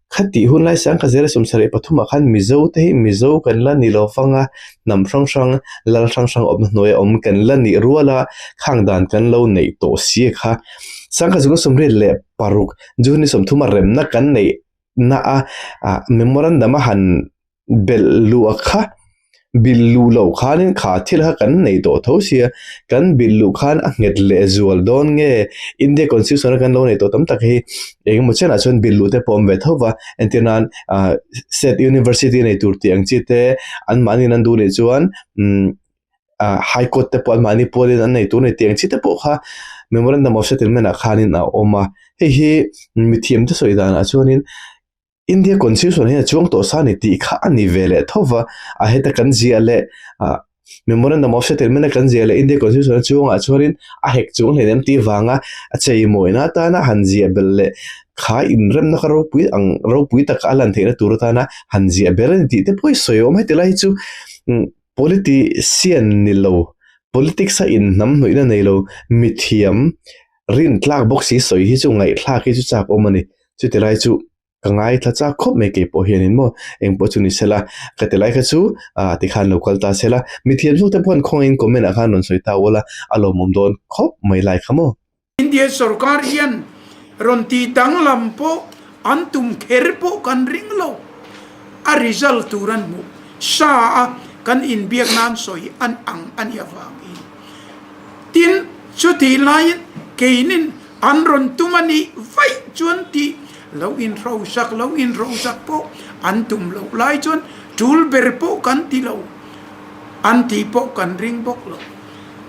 Speaker 3: Khatih hun lai 1973 ah khan Mizo te hi Mizo kan la ni lo vang a, hnam hrang hrang, lal hrang hrang awmna hnuaia awm kan la nih rual a, khang dan kan lo neih tawh si a kha. 1926 June ni 30 a remna kan neih na a, memorandum a han belh luh a kha. Bilh luh loh khanin kha thil kha kan nei tawh tho sia, kan bilh luh khan a nghet leh zual dawn nge India Constitution a kan lo nei tawh tam tak hi eng emaw chenah chuan bilh luh te pawh a awm ve tho va, entir nan ah State University nei tur tih ang chi te anmahniin an duh nih chuan umm ah High Court te pawh anmahni pualin an nei tur a ni tih ang chi te pawh kha Memorandum of Settlement ah khanin a awm a, hei hi mithiam te sawi danah chuanin. India Constitution hian a chuang tawh sa a ni tih kha a ni ve leh tho va, a heta kan ziah leh ah Memorandum of Settlement a kan ziah leh India Constitution a chuangah chuanin a hek chuang hleinem an tih vanga a cheimawina atana han ziah belh leh kha inremna kha ropui ang ropui taka a lan theihna tur atana han ziah ber a ni tih te pawh hi sawi awm heti lai hi chu umm politician ni lo politics a inhnam hnawihna nei lo mithiam rintlak bawk si sawi hi chu ngaihthlak hi chu chak awm a ni. Chuti lai chu ka ngaithla chak khawp mai kei pawh hianin maw engpawh chu ni sela ka ti lai kha chu ah tikhan lo kal ta sela mithiam zawk te pawh khawngahin comment ah khan rawn sawi ta ula a lawmawm dawn khawp mai lai kha maw.
Speaker 1: India sorkar hian rawn tih danglam pawh an tum kher pawh kan ring lo. A result tur an hmuh sa a kan inbiak nan sawi an ang a nih avangin. Tin, chutih laiin keinin An rawn tum a nih vaih chuan tih lo inhrosak lo inhrosak pawh an tum loh lai chuan tul ber pawh kan ti lo, an tih pawh kan ring bawk lo.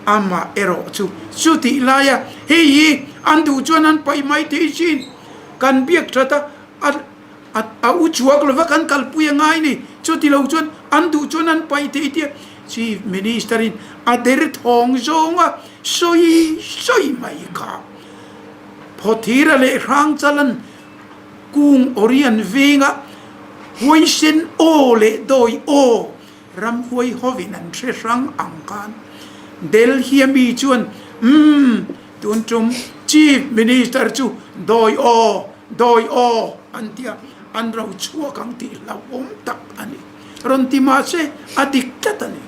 Speaker 1: Amah erawh chu chutih laia hei hi an duh chuan an paih mai thei thin. Kan biak that a, a a u chhuak lova kan kalpui a ngai ni. Chuti lo chuan an duh chuan an paih thei tia Chief Minister in a der thawng zawnga sawi sawi mai kha. Phawthira leh Hrangchalan kung Orion venga huaisen aw leh dawi aw ramhuai hovin an hre hrang ang khan Delhi ami chuan umm tun tum Chief Minister chu dawi aw dawi aw an tia an ro chhuak ang tih hlauhawm tak a ni. Rawn ti mah se a dik tlat a ni.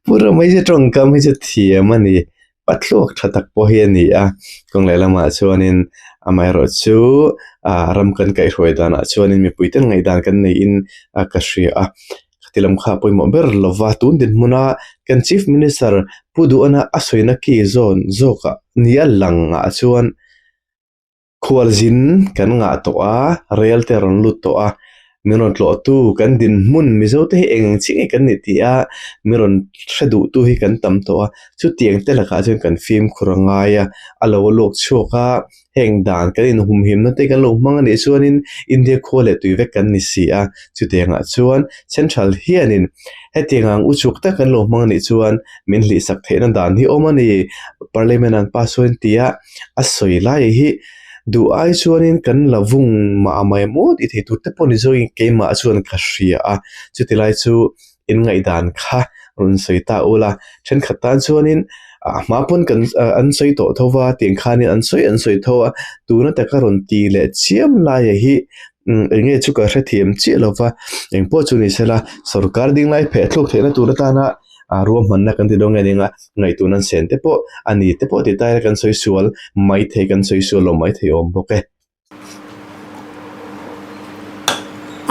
Speaker 3: Pu Ramai chu tawngkam hi chu thiam a ni. Patluak tha tak pawh hi a ni a. Kawng lehlamah chuanin amaherawh chu ah ram kan kaihhruai danah chuanin mipui ten ngaihdan kan neihin ka hria a. Khati lam kha pawimawh ber lova tun dinhmuna kan Chief Minister Pu Duhana a sawina ki zawn zawkah nia langah chuan Khualzin kan ngah tawh a, rel te a rawn lut tawh a, min rawn tlawh tu kan dinhmun Mizo te hi eng eng chiah nge kan nih tih a, min rawn hre duh tu hi kan tam tawh a, chutiang te lakah chuan kan fimkhur a ngai a, a lo luak chhuak a, heng dan kan inhumhimna te kan lo hmang a nih chuanin India khua leh tui vek kan ni si a, chutiangah chuan Central hianin hetiang ang uchuk tak kan lo hmang a nih chuan min hlihsak theihna dan hi awm a ni, Parliament an pass chuan ti a. A sawi lai hi duh ai chuanin kan la vung mah mai maw tih thei tur te pawh ni zawngin keimah chuan ka hria a, chuti lai chu in ngaihdan kha rawn sawi ta ula thenkhat tan chuanin a hma pawn kan an sawi tawh tho va tiang khanin an sawi an sawi tho a tuna taka rawn ti leh chiam laia hi eng nge chu ka hrethiam chiah lo va engpawh chu ni sela sorkar ding lai pheh thluk theihna tur atana a ruahmanna kan ti dawn nge nia ngaihtuahna an sen te pawh a ni te pawh ti ta ila kan sawi sual mai thei kan sawi sual lo mai thei awm bawk e.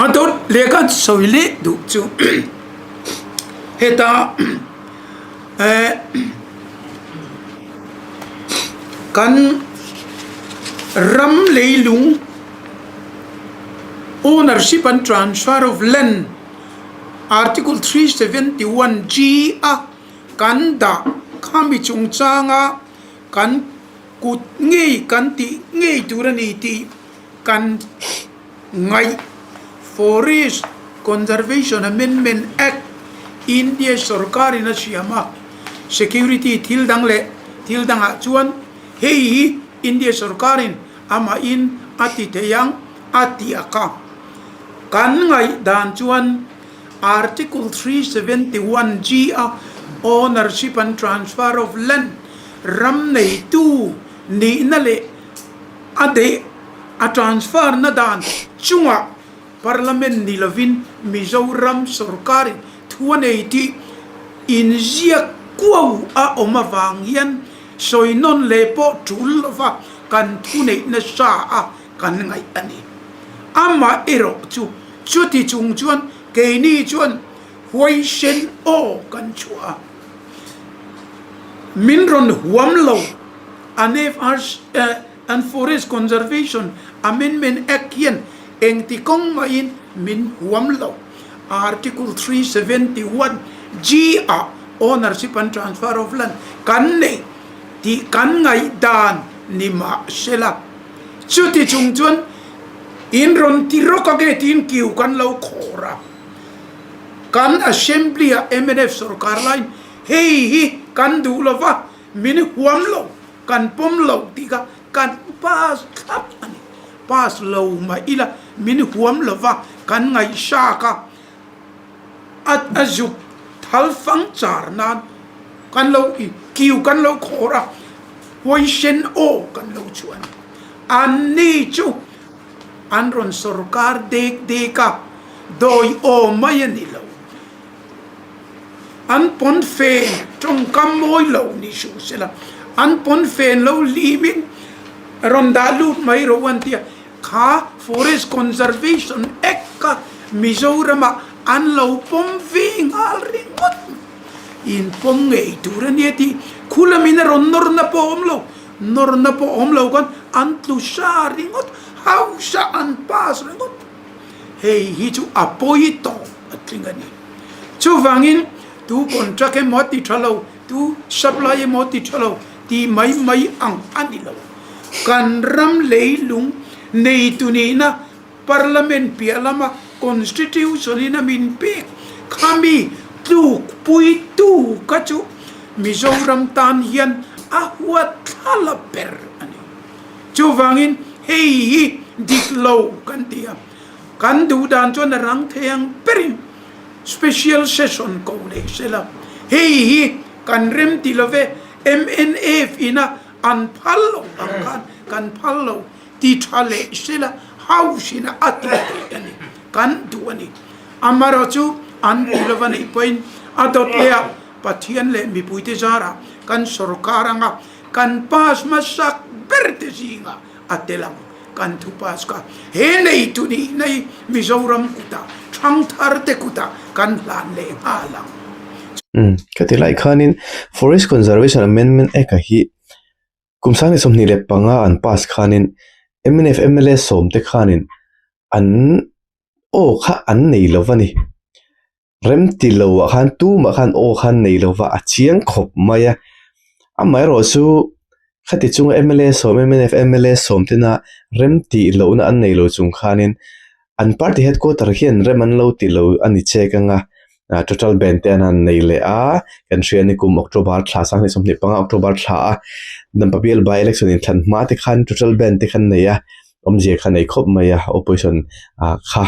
Speaker 1: A dawt leh kan sawi leh duh chu heta eh kan ram leilung ownership and transfer of land Article 371 G a kan dah khami chungchanga kan. Kut ngei kan tih ngei tur a ni tih kan ngaih. Forest Conservation Amendment Act India sorkarin a siam a, security thil dang leh thil dangah chuan hei hi India sorkarin amahin a ti thei ang a ti a ka. Kan ngaih dan chuan Article 371 G a Ownership and Transfer of Land ram neitu nihna leh a deh a transfer na dan chungah Parliament ni lovin Mizoram sorkarin thu a nei tih inziak kuau a awm avang hian sawi nawn leh pawh tul lova kan thuneihna sa a kan ngaih a ni. Amah erawh chu chuti chung chuan keini chuan huaisen aw kan chhuah a, min rawn huam lo. An an Forest Conservation Amendment Act hian engti kawng mahin min huam lo. Article 371 G ah Ownership and Transfer of Land kan nei tih kan ngaihdan ni mah sela. Chuti chung chuan in rawn ti rawk a nge tiin kiu kan lo khawr a. Kan Assembly ah mnf sorkar laiin hei hi kan duh lo va, min huam lo, kan pawm lo tih kha kan pass thlap a ni. Pass lo mah ila min huam lo va, kan ngaihsak a, a a zuk thal fang char nan kan lo kiu kan lo khawr a, huaisen aw kan lo chhuah a ni. Anni chu an rawn sorkar dek dek a, dawi aw mai a ni lo. An pawn fen tawngkam mawi lo ni suh sela, an pawn fen lo limin rawn dah lut mai rawh an ti a, kha Forest Conservation Act kha Mizoramah an lo pawm ve nghal ringawt mai. In pawm ngei tur a nia tih khulamin a rawn nawrna pawh a awm lo, nawrna pawh a awm lo khan an tlu sa ringawt, hausa an pass ringawt. Hei hi chu a pawi tawp a tling a ni. Chuvangin tu contract emaw ti tha lo, tu supply emaw ti tha lo tih mai mai ang a ni lo. Kan ram leilung neitu nihna Parliament piah lama Constitution in a min pek khami tlukpuitu kha chu Mizoram tan hian a huat thla la ber a ni. Chuvangin hei hi dik lo kan ti a, kan duh dan chuan a rang thei ang berin special session ko leh sela, hei hi kan rem ti love, mnf ina an phal lo ang khan kan phal lo ti tha leh sela house ina a ti theih a ni, kan duh a ni. Amaherawhchu an ti lova neih pawhin a dawt leh a Pathian leh mipuite zarah kan sorkar anga Kan pass hmasak ber te zingah a tel ang. Kan thu pass kha he neitu nihna hi Mizoram kutah, thangthar te kutah kan hlan leh nghal ang.
Speaker 3: Umm, ka ti lai khanin Forest Conservation Amendment Act ah hi kum 2025 an pass khanin mnf mla sawmte khanin an aw kha an nei lo va ni. Remti lo ah khan tumah khan aw khan nei lo va a chiang khawp mai a amaherawh chu khati chunga mla sawm mnf mla sawm tena remti lohna an nei lo chung khanin an party headquarter hian rem an lo ti lo a ni chek anga ah total ban te an han nei leh a kan hria ni kum October thla 2025 October thla a Dampa bial by election inthlan hma te khan total ban te khan nei a awmzia kha nei khawp mai a opposition ah kha.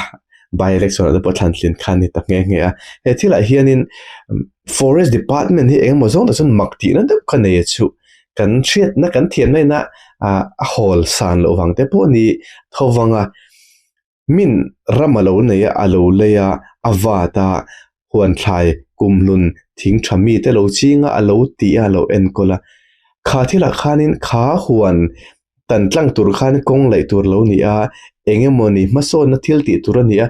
Speaker 3: by election ah te pawh thlan tlin kha a ni ta nghe nghe a he thilah hianin forest department hi engemaw zawng tak chuan mak tihna deuh kha nei a chuh kan hriatna kan thiamna ina ah a hawl san loh vang te pawh a ni tho vang a min ram a lo nei a a lo lei a a vat a huan thlai kumhlun thing tha mi te lo ching a a lo tih a a lo enkawl a kha thilah khanin kha huan tan tlang tur khan kawng laih tur lo ni a eng emaw ni hmasawnna thil tih tur a ni a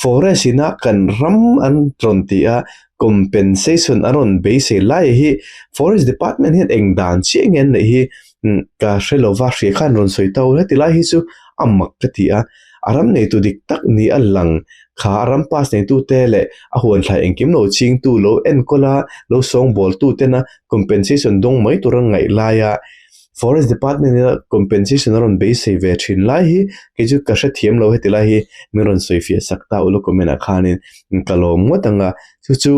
Speaker 3: forest ina kan ram an rawn ti a compensation an rawn beisei lai hi forest department hian eng dan chiah nge an neih hi ka hre lo va hria khan rawn sawi ta heti lai hi chu a mak ka ti a a ram neitu dik tak ni a lang kha a ram pass neitu te leh a huan thlai engkim lo chingtu lo enkawl a lo sawngbawl tu tena compensation dawng mai tura ngaih laia. Forest department ina compensation a rawn beisei ve thin lai hi kei chu ka hrethiam lo heti lai hi min rawn sawi fiah sak ta ula comment ah khanin ka lawm ngawt ang a chu chu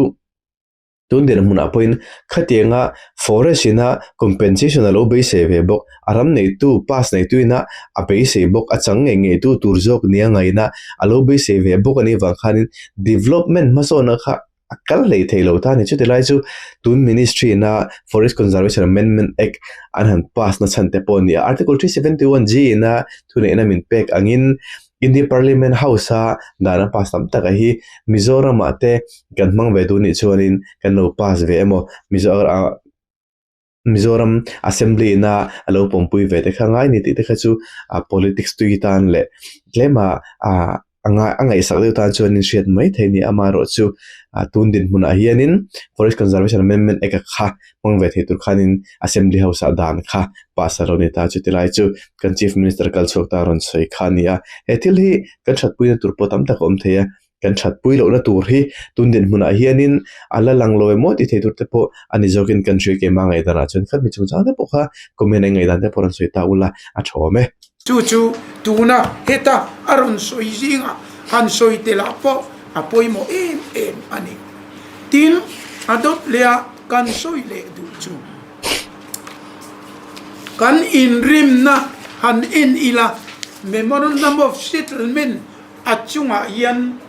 Speaker 3: tun dinhmunah pawhin khatianga forest ina compensation a lo beisei ve bawk a ram neitu pass neitu ina a beisei bawk a chang ngei ngei tu tur zawk nia ngaihna a lo beisei ve bawk a nih vang khanin development hmasawnna kha a kal hlei thei lo ta a ni. Chuti lai chu tun ministry ina Forest Conservation Amendment Act an han pass na chhan te pawh a ni a. Article 371 G ina thuneihna min pek angin India Parliament House a dan an pass tam tak a hi Mizoram ah te kan hmang ve duh nih chuanin kan lo pass ve emaw Mizoram Mizoram Assembly ina a lo pawmpui ve te kha ngai ni tih te kha chu a politics tui tan leh tlema ah a ngai a ngaihsak deuh tan chuanin hriat mai theih a ni. Amaherawhchu ah tun dinhmunah hianin Forest Conservation Amendment Act a kha hmang ve thei tur khanin Assembly House ah dan kha pass a lo ni ta. Chuti lai chu kan Chief Minister kal chhuak ta rawn sawi kha a ni a. He thil hi kan thatpuina tur pawh tam tak a awm thei a. Kan thatpui lohna tur hi tun dinhmunah hianin a la lang lo emaw tih theih tur te pawh a ni zawkin kan hria keimah ngaihdanah chuan khat mi chungchang te pawh kha comment a ngaihdan te pawh rawn sawi ta ula a tha awm e.
Speaker 1: Chu chu tuna heta a rawn sawi zingah han sawi tel ah pawh a pawimawh em em a ni. Tin, a dawt leh a kan sawi leh duh chu kan inrimna han en ila Memorandum of Settlement A chungah hian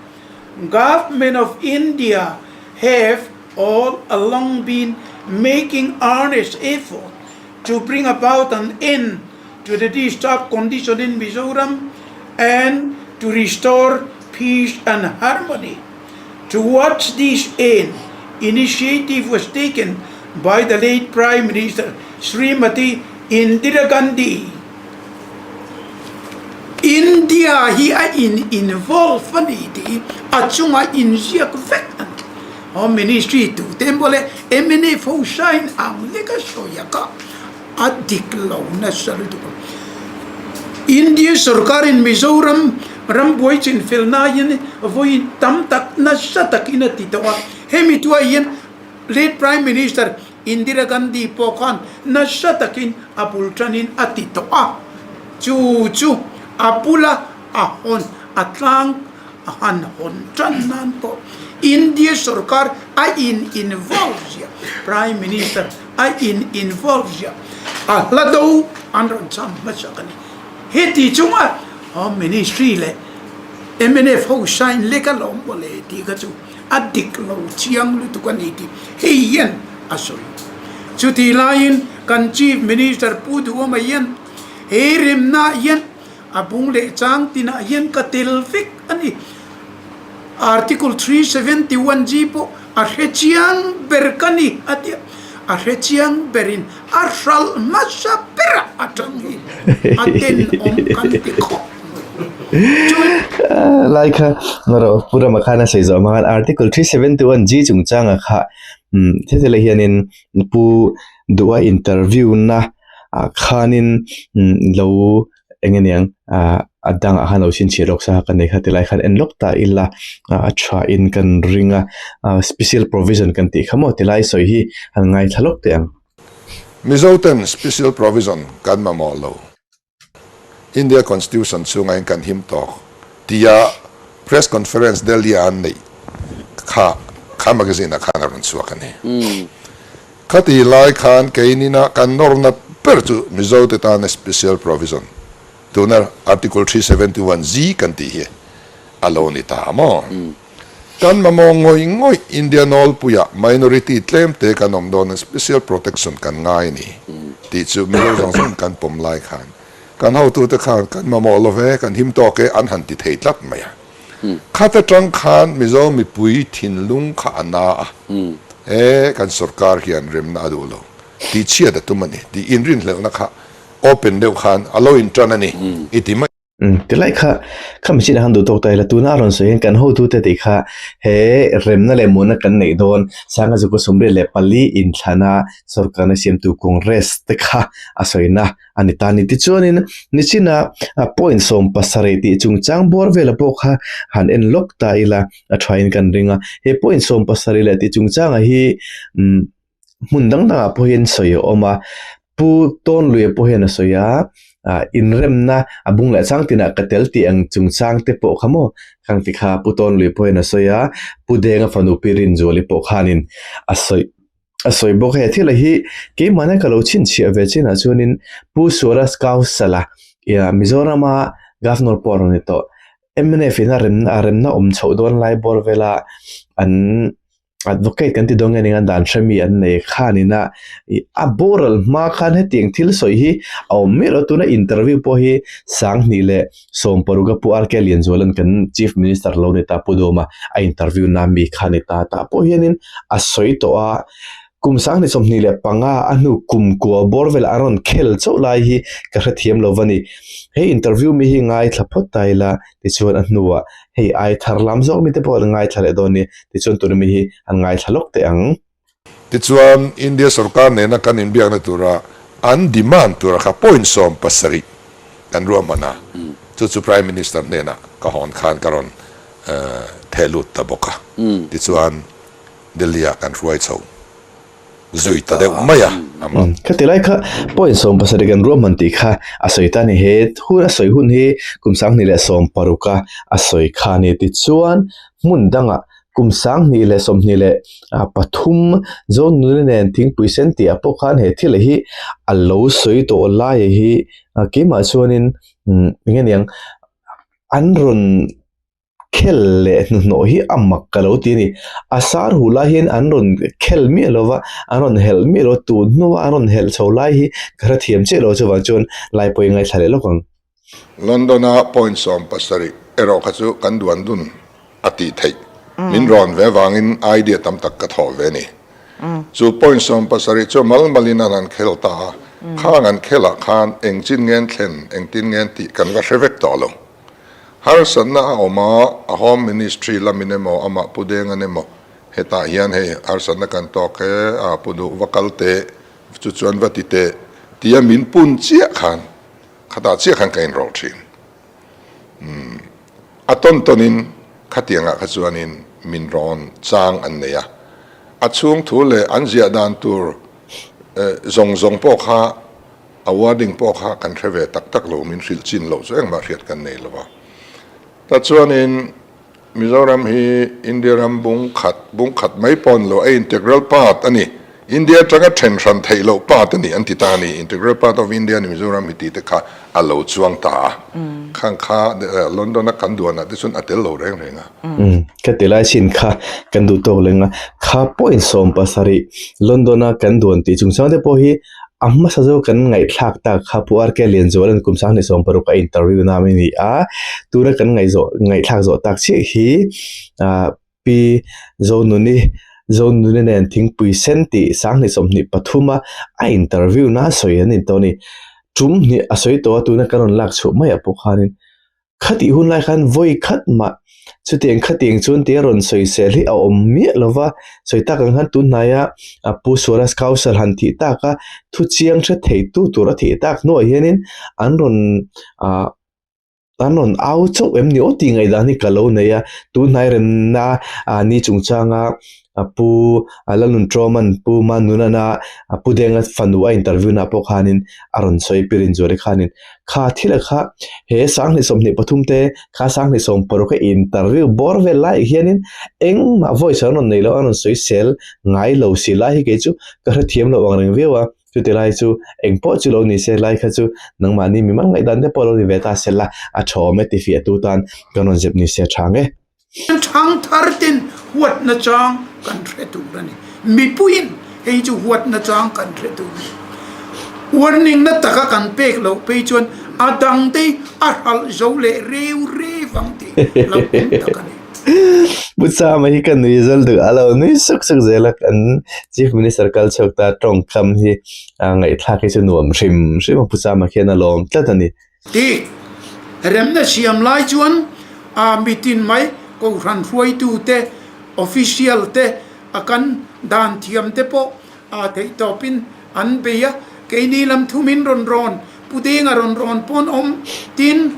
Speaker 1: Government of India have all along been making earnest effort to bring about an end to the disturbed condition in Mizoram and to restore peace and harmony. Towards this end, initiative was taken by the late Prime Minister Srimati Indira Gandhi. India hi a in involve a ni tih hi a chunga inziak vek a ni. Home Ministry tute mawle mnf ho sign ang lek a sawi a kah a dik lo nasa lutuk a. India sorkarin Mizoram rambuai chinfel nain vawi tam tak nasa takin a ti tawh a. Hemi tuah hian late Prime Minister Indira Gandhi pawh khan nasa takin a bul tanin a ti tawh a, chu chu a bula a hawn a tlang a han hawn tan nan pawh India sorkar a in involve ziah, Prime Minister a in involve ziah, a hla do an rawn cham hmasak a ni. Heti chunga Home Ministry leh mnf ho sign lek alawm mawle tih kha chu a dik lo chiang lutuk a ni tih hei hian a sawi. Chutih laiin kan Chief Minister Pu Duhawma hian he remnaah hian a bung leh chang tinah hian ka tel vek a ni. Article 371 G pawh a hre chiang ber ka ni a ti a, a hre chiang berin a hralh hmasa berah a tang hi a tenawm kan ti khawp mai. Chuan.
Speaker 3: Lai kha ro Pu Rama khan a sawi zawh hma khan Article 371 G chungchanga kha heti leh hianin Pu Duha interview na ah khanin lo eng nge niang ah a dangah khan lo chhinchhiah lawk sa ka nei kha tilai khan en lawk ta ila a tha in kan ring a ah special provision kan tih kha maw tilai sawi hi han ngaithla lawk teh ang.
Speaker 2: Mizo ten special provision kan mamawh lo. India Constitution chhungah hian kan him tawk tia press conference Delhi a an neih kha kha magazine ah khan a rawn chhuak a ni. Khati lai khan keinina kan nawrna ber chu Mizo te tana special provision, tuna Article 371 Z kan tih hi a lo ni ta maw? Kan mamawh ngawih ngawih India nawlpuiah minority tlem te kan awm dawn a special protection kan ngai ni tih chu Mizo zawng zawng kan pawm lai khan kan hotute khan kan mamawh lo ve, kan him tawk e an han ti thei tlat mai a. Khat atang khan Mizo mipui thinlung kha a na a, he kan sorkar hian remna a duh lo tih chhiat a tum a ni tih inrinhlelhna kha open deuh khan a lo intan a ni i ti mai.
Speaker 3: Tilai kha kha machine ah khan duh tawk ta ila tuna a rawn sawi hian kan hotute tih kha he remna leh muanna kan neih dawn Sanga Zuka 24 inthlana sorkarna siamtu Congress te kha a sawina a ni ta a ni. Tichuanin nichina point 70 tih chungchang bawr vela pawh kha han en lawk ta ila a thain kan ring a. He point 70 leh tih chungchangah hi hmun dang dangah pawh hian sawi a awm a. Pu Tawnluia pawh hian a sawi a, ah inremna a bung leh chang tinah ka tel tih ang chungchang te pawh kha maw khang ti kha Pu Tawnluia pawh hian a sawi a, Pu Denga fanu Pi Rinzuali pawh khanin a sawi a sawi bawk a. He thil hi keimahna ka lo chhinchhiah ve chinah chuanin Pu Suaraj Kausala Mizorama Governor pawh a rawn ni tawh. Mnf in a remna a remna awm chhoh dawn lai bawr vela an advocate kan ti dawn nge ning a dan hre mi an nei khanin a ih a boral hma khan hetiang thil sawi hi a awm miah lo tuna interview pawh hi sanghnih leh sawmparuk a pu R K Lianzuala'n kan chief minister lo ni ta pu Dawma a interview na mi kha ni ta tah pawh hianin a sawi tawh a. Kum 2025 a hnu kum kua bawr velah a rawn khel chauh lai hi ka hrethiam lo va ni. He interview mi hi ngaithla phawt ta ila tichuan a hnuah hei ai thar lam zawk mite pawh an ngaithla leh dawn ni tichuan tuna mi hi an ngaithla lawk teh ang.
Speaker 2: Tichuan India sorkar nena kan inbiakna tura an demand tura kha point 17 kan ruahman a, chu chu Prime Minister hnenah ka hawn khan ka rawn theh lut ta bawk a. Tichuan Delhi ah kan hruai chho zui ta deuh mai a, a mak.
Speaker 3: Khati lai kha point 70 kan ruahman tih kha a sawi ta a ni. He hun a sawi hun hi kum 2016 a a sawi kha a ni. Tichuan hmun dangah kum 2023 Zonuni nen thingpui sen tih ah pawh khan he thil hi a lo sawi tawh lai hi keimah chuanin eng nge niang an rawn khel leh hnuhnawh hi a mak ka lo ti a ni. A sar huh lai hian an rawn khel miah lo va, an rawn helh miah lo va, tun hnua an rawn helh chho lai hi ka hrethiam chiah lo chuvang chuan lai pawhin ngaithla leh lawk ang.
Speaker 2: London-a point 70 erawh kha chu kan duan dun a tih theih. Min rawn ve vangin idea tam tak ka thawh ve a ni. Chu point 70 chu mal malin an han khel ta a, khang an khelah khan engchin ngen thlen, engtin ngen tih kan va hre vek tawh lo. Harsatna a awm a, a Home Ministry lamin emaw, amah Pu Dengan emaw, hetah hian hei harsatna kan tawk e, a Pu Duh va kal teh, chu chuan va ti teh, tia min pun chiah khan, khatah chiah khan ka inrawlh thin. Umm, a tawn tawnin khatiangah kha chuanin min rawn chang an nei a, a chhung thu leh an ziah dan tur zawng zawng pawh kha, A wording pawh kha kan hre ve tak tak lo, min hrilh chin loh chu engmah hriat kan nei lo a. Ta chuanin Mizoram hi India ram bung khat, bung khat mai pawh a ni lo, a integral part a ni. India atanga then hran theih loh part a ni an ti ta a ni. Integral part of India a ni Mizoram hi tih te kha a lo chuang ta a. Khang kha London a kan duanah te chuan a tel lo reng reng a.
Speaker 3: Ka ti lai chin kha kan duh tawk leng a, kha point 70 London a kan duan tih chungchang te pawh hi A hmasa zawk kan ngaihthlak tak kha Pu RK Lianzuala'n kum 2016 a interview na a ni a, tuna kan ngaihzawh ngaihthlak zawh tak chiah hi ah Pi Zonuni Zonuni nen thingpui sen tih 2023 a a interview na sawi an ni tawh a ni. Tum hnih a sawi tawh a tuna kan rawn lak chhuah maiah pawh khanin Khatih hun lai khan vawi khat mah chutiang khatiang chuan tia rawn sawi sel hi a awm miah lo va, sawi tak ang khan tun hnaia Pu Swaraj Kaushal han thih tak a, thu chiang hre thei tu tur a thih tak hnuah hianin an rawn ah an rawn au chauh em ni aw tih ngaihdan hi ka lo nei a, tun hnai remna ni chungchanga Pu Lalnun Trawman Pu Manunana Pu Denga fanu a interview na pawh khanin a rawn sawi pi Rinzuali khanin kha thil a kha he 2023 te kha 2026 a interview bawr vel lai hianin engmah voice an rawn nei lo an rawn sawi sel ngai lo si lai hi kei chu ka hrethiam lo ang reng viau a chuti lai chu engpawh chu lo ni se lai kha chu nangmahni mi mang ngaihdan te pawh lo ni ve ta se la a tha awm e ti fiah tu tan kan rawn zep ni se tha nge.
Speaker 1: Thangthar ten huatna chang kan hre tur a ni. Mipuiin hei chu huatna chang kan hre tur a ni. Warning na taka kan pek loh phei chuan a dangte a hralh zo leh reu reu ang tih lo awm tak a ni.
Speaker 3: Pu Chama hi ka nui zal duh a lo nui suk suk zel a, kan Chief Minister kal chhuak ta tawngkam hi ngaihthlak hi chu nuam hrim hrim a Pu Chama khian a lawm tlat a ni.
Speaker 1: Ti remna siam lai chuan a mitin mai Kohhran hruaitute, official te, a kan dan thiam te pawh a theihtawpin an bei a, keini lam thumin rawn rawn, Pudinga rawn rawn pawn awm, tin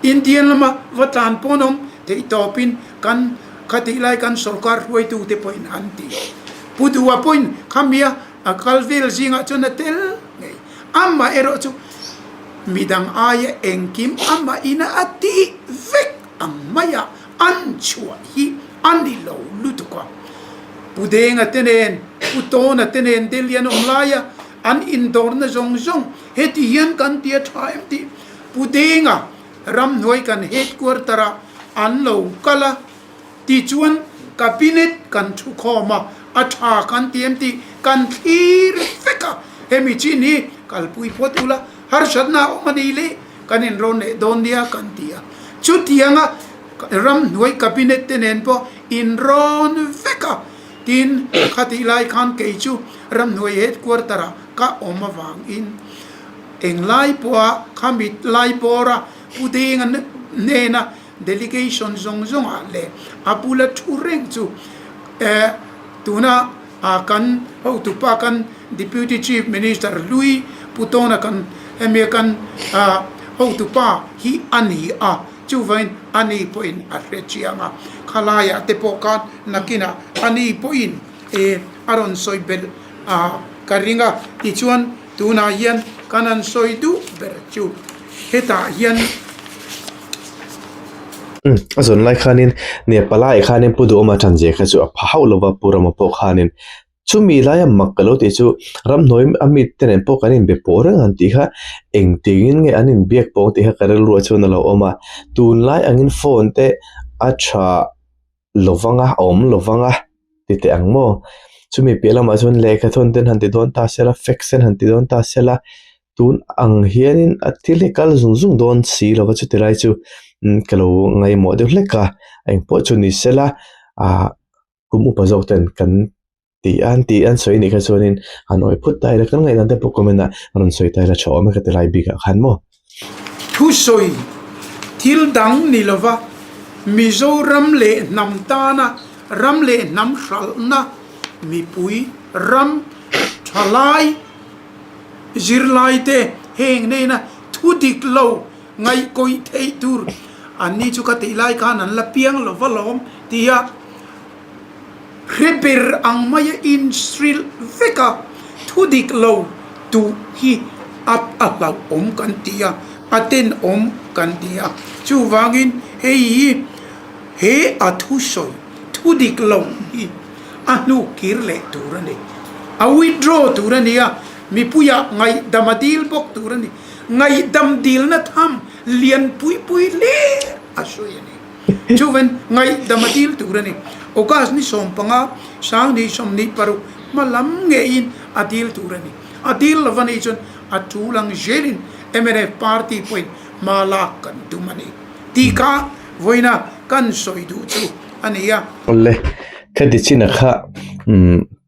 Speaker 1: Indian lama va tlan pawn awm theihtawpin kan khatih lai kan sorkar hruaitute pawhin an ti. Pu Dua pawhin khamia. A kal vel zingah chuan a tel ngei. Amaherawh chu midang aia engkim amah ina a tih vek ang maia an chhuah hi a ni lo lutuk a. Pu Denga te nen, Pu Tawna te nen Delhi an awm laia an indawrna zawng zawng heti hian kan ti a tha em tih Pu Denga ramhnuai kan headquarter ah an lo kal a. Tichuan, Cabinet kan thu khawm a, a tha kan ti em tih kan thlir vek a, hemi chin hi kalpui phawt ula, harsatna a awm a ni le, kan inrawn leh dawn nia kan ti a. Chutianga ramhnuai Cabinet te nen pawh inrawn vek a, tin, khatih lai khan kei chu ramhnuai headquarter ah ka awm avangin englai pawha khami lai bawra Pu Denga hnena Delegation zawng zawngah leh a bula thu reng chu tuna kan hotupa kan Deputy Chief Minister Hlui Pu Tawna kan hemi kan hotupa hi a ni a, chuvangin a ni pawhin a hre chiang a, khalaiah te pawh khan nakinah a ni pawhin a rawn sawi belh ka ring a, tichuan tunah hian kan han sawi duh ber chu. Hetah hian.
Speaker 3: Umm a zawn lai khanin nia palai khanin Pu Duhawma tan zia kha chu a pha hauh lova Pu Rama pawh khanin chumi laia mak ka lo tih chu ramhnuai a mi te nen pawh kan inbe pawh reng ang tih kha engtin nge an inbiak pawh ang tih kha ka rilru ah chuan a lo awm a tunlai angin phone te a tha lovang a a awm lovang a ti teh ang maw chumi piah lamah chuan lehkha thawn ten han ti dawn ta sela fax ten han ti dawn ta sela tun ang hianin a thil hi kal zung zung dawn si lova chuti lai chu ka lo ngaihmawh deuh hlek a engpawh chu ni sela ah kum upa zawk ten kan tih an tih an sawi anih kha chuanin han awih phut ta ila kan ngaihdan te pawh comment ah rawn sawi ta ila tha awm e ka ti lai bikah khan maw.
Speaker 1: Thusawi thil dang ni lova Mizoram leh hnam tana ram leh hnam hralhna mipui ram thalai zirlaite heng nena thu dik lo ngaihkawih theih tur anni chu ka tih lai khan an la piang lova lawm tia Hre ber ang maia inhrilh vek a, thu dik lo duh hi a a hlauhawm kan ti a, a tenawm kan ti a. Chuvangin hei hi he a thusawi thu dik lo hi a hnu kir leh tur a ni. A withdraw tur a ni a, mipuiah ngaihdam a dil bawk tur a ni. Ngaihdam dilna tham lian pui pui hle a sawi a ni. Chuvan ngaihdam a dil tur a ni. August ni 15, 2026 hma lam ngeiin a dil tur a ni. A dil lova nih chuan a tul ang zelin mnf party pawhin hma lak kan tum a ni tih kha vawiina kan sawi duh chu a ni a.
Speaker 3: Awle, khati chin a kha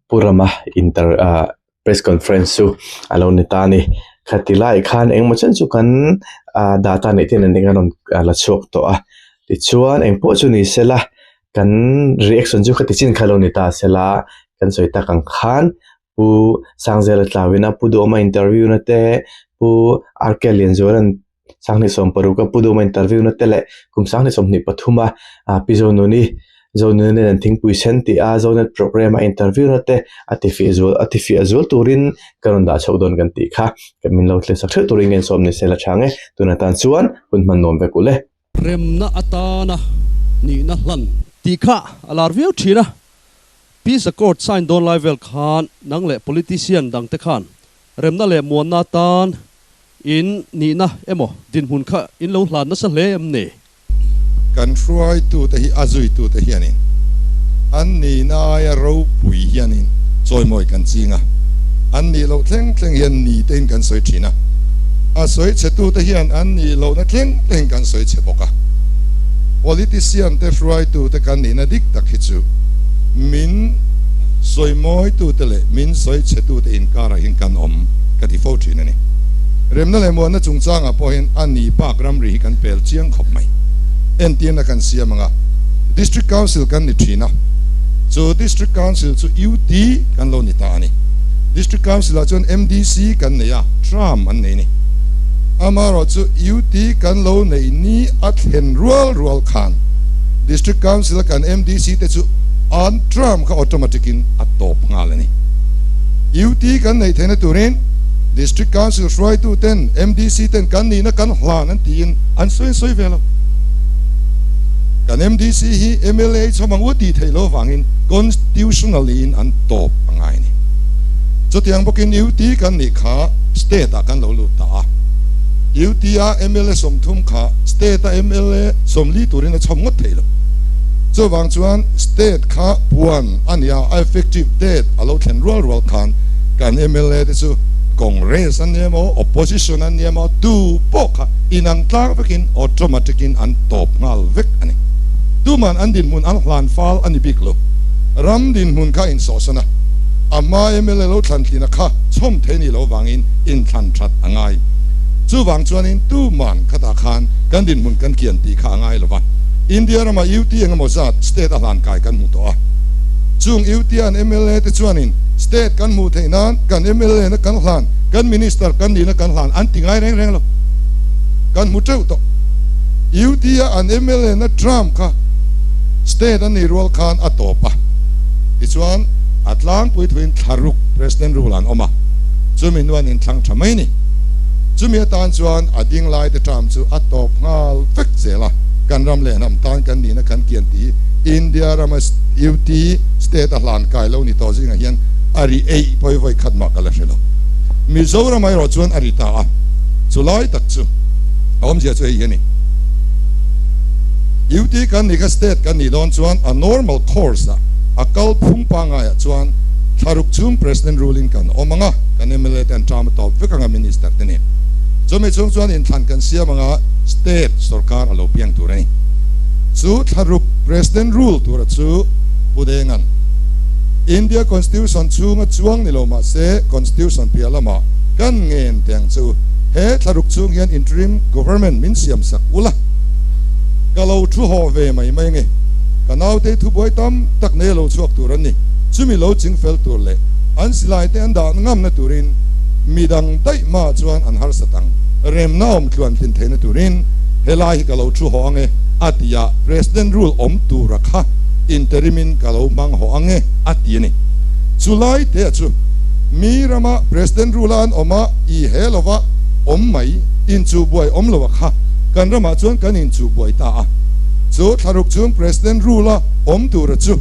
Speaker 3: Pu Rama inter ah press conference chu a lo ni ta a ni. Khati lai khan engemaw chen chu kan ah data neih te hian an rawn la chhuak tawh a tichuan engpawh chu ni sela kan reaction chu khati chin kha lo ni ta sela kan sawi tak ang khan Pu Sangzela Tlawina Pu Duhawma interview na te Pu RK Lianzuala'n 2016 a Pu Duhawma interview na te leh kum 2023 a Pi Zonuni Zonuni nen thingpui sen tih a Zonet program a interview na te a ti fiah zual a ti fiah zual turin ka rawn dah chhoh dawn kan tih kha min lo thlir sak theuh turin ka insawm ni se la chang e tuna tan chuan hun hman nuam vek u le.
Speaker 4: Remna atana nihna hlan. Tih kha a lar viau thin a, Peace Accord sign dawn lai vel khan nang leh politician dangte khan remna leh muanna atan In nihna emaw dinhmun kha in lo hlan nasa hle em ni?
Speaker 2: Kan hruaitute hi a zuitute hianin an nihna aia ropui hianin chawimawi kan ching a, an nih loh thleng thleng hian ni tein kan sawi thin a, a sawi chhetute hian an nih lohna thleng thleng kan sawi chhe bawk a. Politician te hruaitute kan nihna dik tak hi chu min sawimawitute leh min sawi chhetute inkarah hian kan awm ka ti fo thin a ni. Remna leh muanna chungchangah pawh hian a ni bak ramri hi kan pel chiang khawp mai. Entirna kan siam ang a, District Council kan ni thin a, chu District Council chu UT kan lo ni ta a ni. District Council ah chuan MDC kan nei a, Tram an nei a ni. Amaherawhchu UT kan lo neih ni a thlen rual rual khan District Council a kan MDC te chu an tram kha automatic in a tawp nghal a ni.
Speaker 5: UT kan neih theihna turin District Council hruaitu ten MDC ten kan nihna kan hlan an tiin an sawi an sawi ve lo. Kan MDC hi mla chhawm ang u tih theih loh avangin constitutionally in an tawp a ngai a ni. Chutiang bawkin UT kan nih kha state ah kan lo lut ta a. UT a mla 30 kha state a mla 40 turin a chhawm ngawt theih lo. Chuvang chuan state kha puan a nia a effective date a lo thlen rual rual khan kan mla te chu Congress an ni emaw opposition an ni emaw tu pawh kha inang tlang vekin automatic in an tawp nghal vek a ni. Tuman an dinhmun an hlan fal a ni bik lo. Ram dinhmun kha insawhsan a, a hma mla lo thlan tlina kha chhawm thei ni lo vangin inthlan that a ngai. Chuvang chuanin tuman khatah khan kan dinhmun kan kian tih kha a ngai lo va. India rama UT engemaw zat state a hlan kai kan hmu tawh a. Chung UT an mla te chuanin state kan hmuh theih nan kan mla na kan hlan, kan minister kan nihna kan hlan an ti ngai reng reng lo. Kan hmu teuh tawh. UT a an mla na Trump kha state an nih rual khan a tawp a. Tichuan a tlangpui thuin thlaruk President rule an awm a. Chumi hnuan inthlang tha mai ni. Chumi atan chuan a ding lai te Trump chu a tawp nghal vek zel a. Kan ram leh hnam tan kan nihna kan kian tih hi India rama UT state a hlan kai lo ni tawh zingah hian a ri eih pawi vawi khat mah ka la hre lo. Mizoram erawh chuan a ri ta a, chu lai tak chu a awmzia chu hei hi a ni. UT kan nih kha state kan nih dawn chuan a normal course ah a kal phung pangaiah chuan thlaruk chung President ruling kan awm ang a, kan mla te an term a tawp vek ang a minister te nen. Chumi chhung chuan inthlan kan siam ang a, state sorkar a lo piang tur a ni. Chu thlaruk President rule tura chu Pu Denga'n India Constitution chhunga chuang ni lo mah se Constitution piah lamah kan ngen teh ang chu he thlaruk chhung hian interim government min siam sak ula ka lo thu haw ve mai mai nge ka naute thubuai tam tak nei lo chhuak tur an ni chumi lo ching fel tur leh an silai te an dah ngamna turin midang daih hmaah chuan an harsat ang remna awm tluan tlin theihna turin helai hi ka lo thu haw ang e a ti a, President rule awm tura kha interim in ka lo hmang haw ang e a ti a ni. Chulai te chu mi rama President rule a an awm a i he lova awm mai inchuhbuai awm lo a kha kan ramah chuan kan inchuhbuai ta a. Chu thlaruk chung President rule a awm tura chu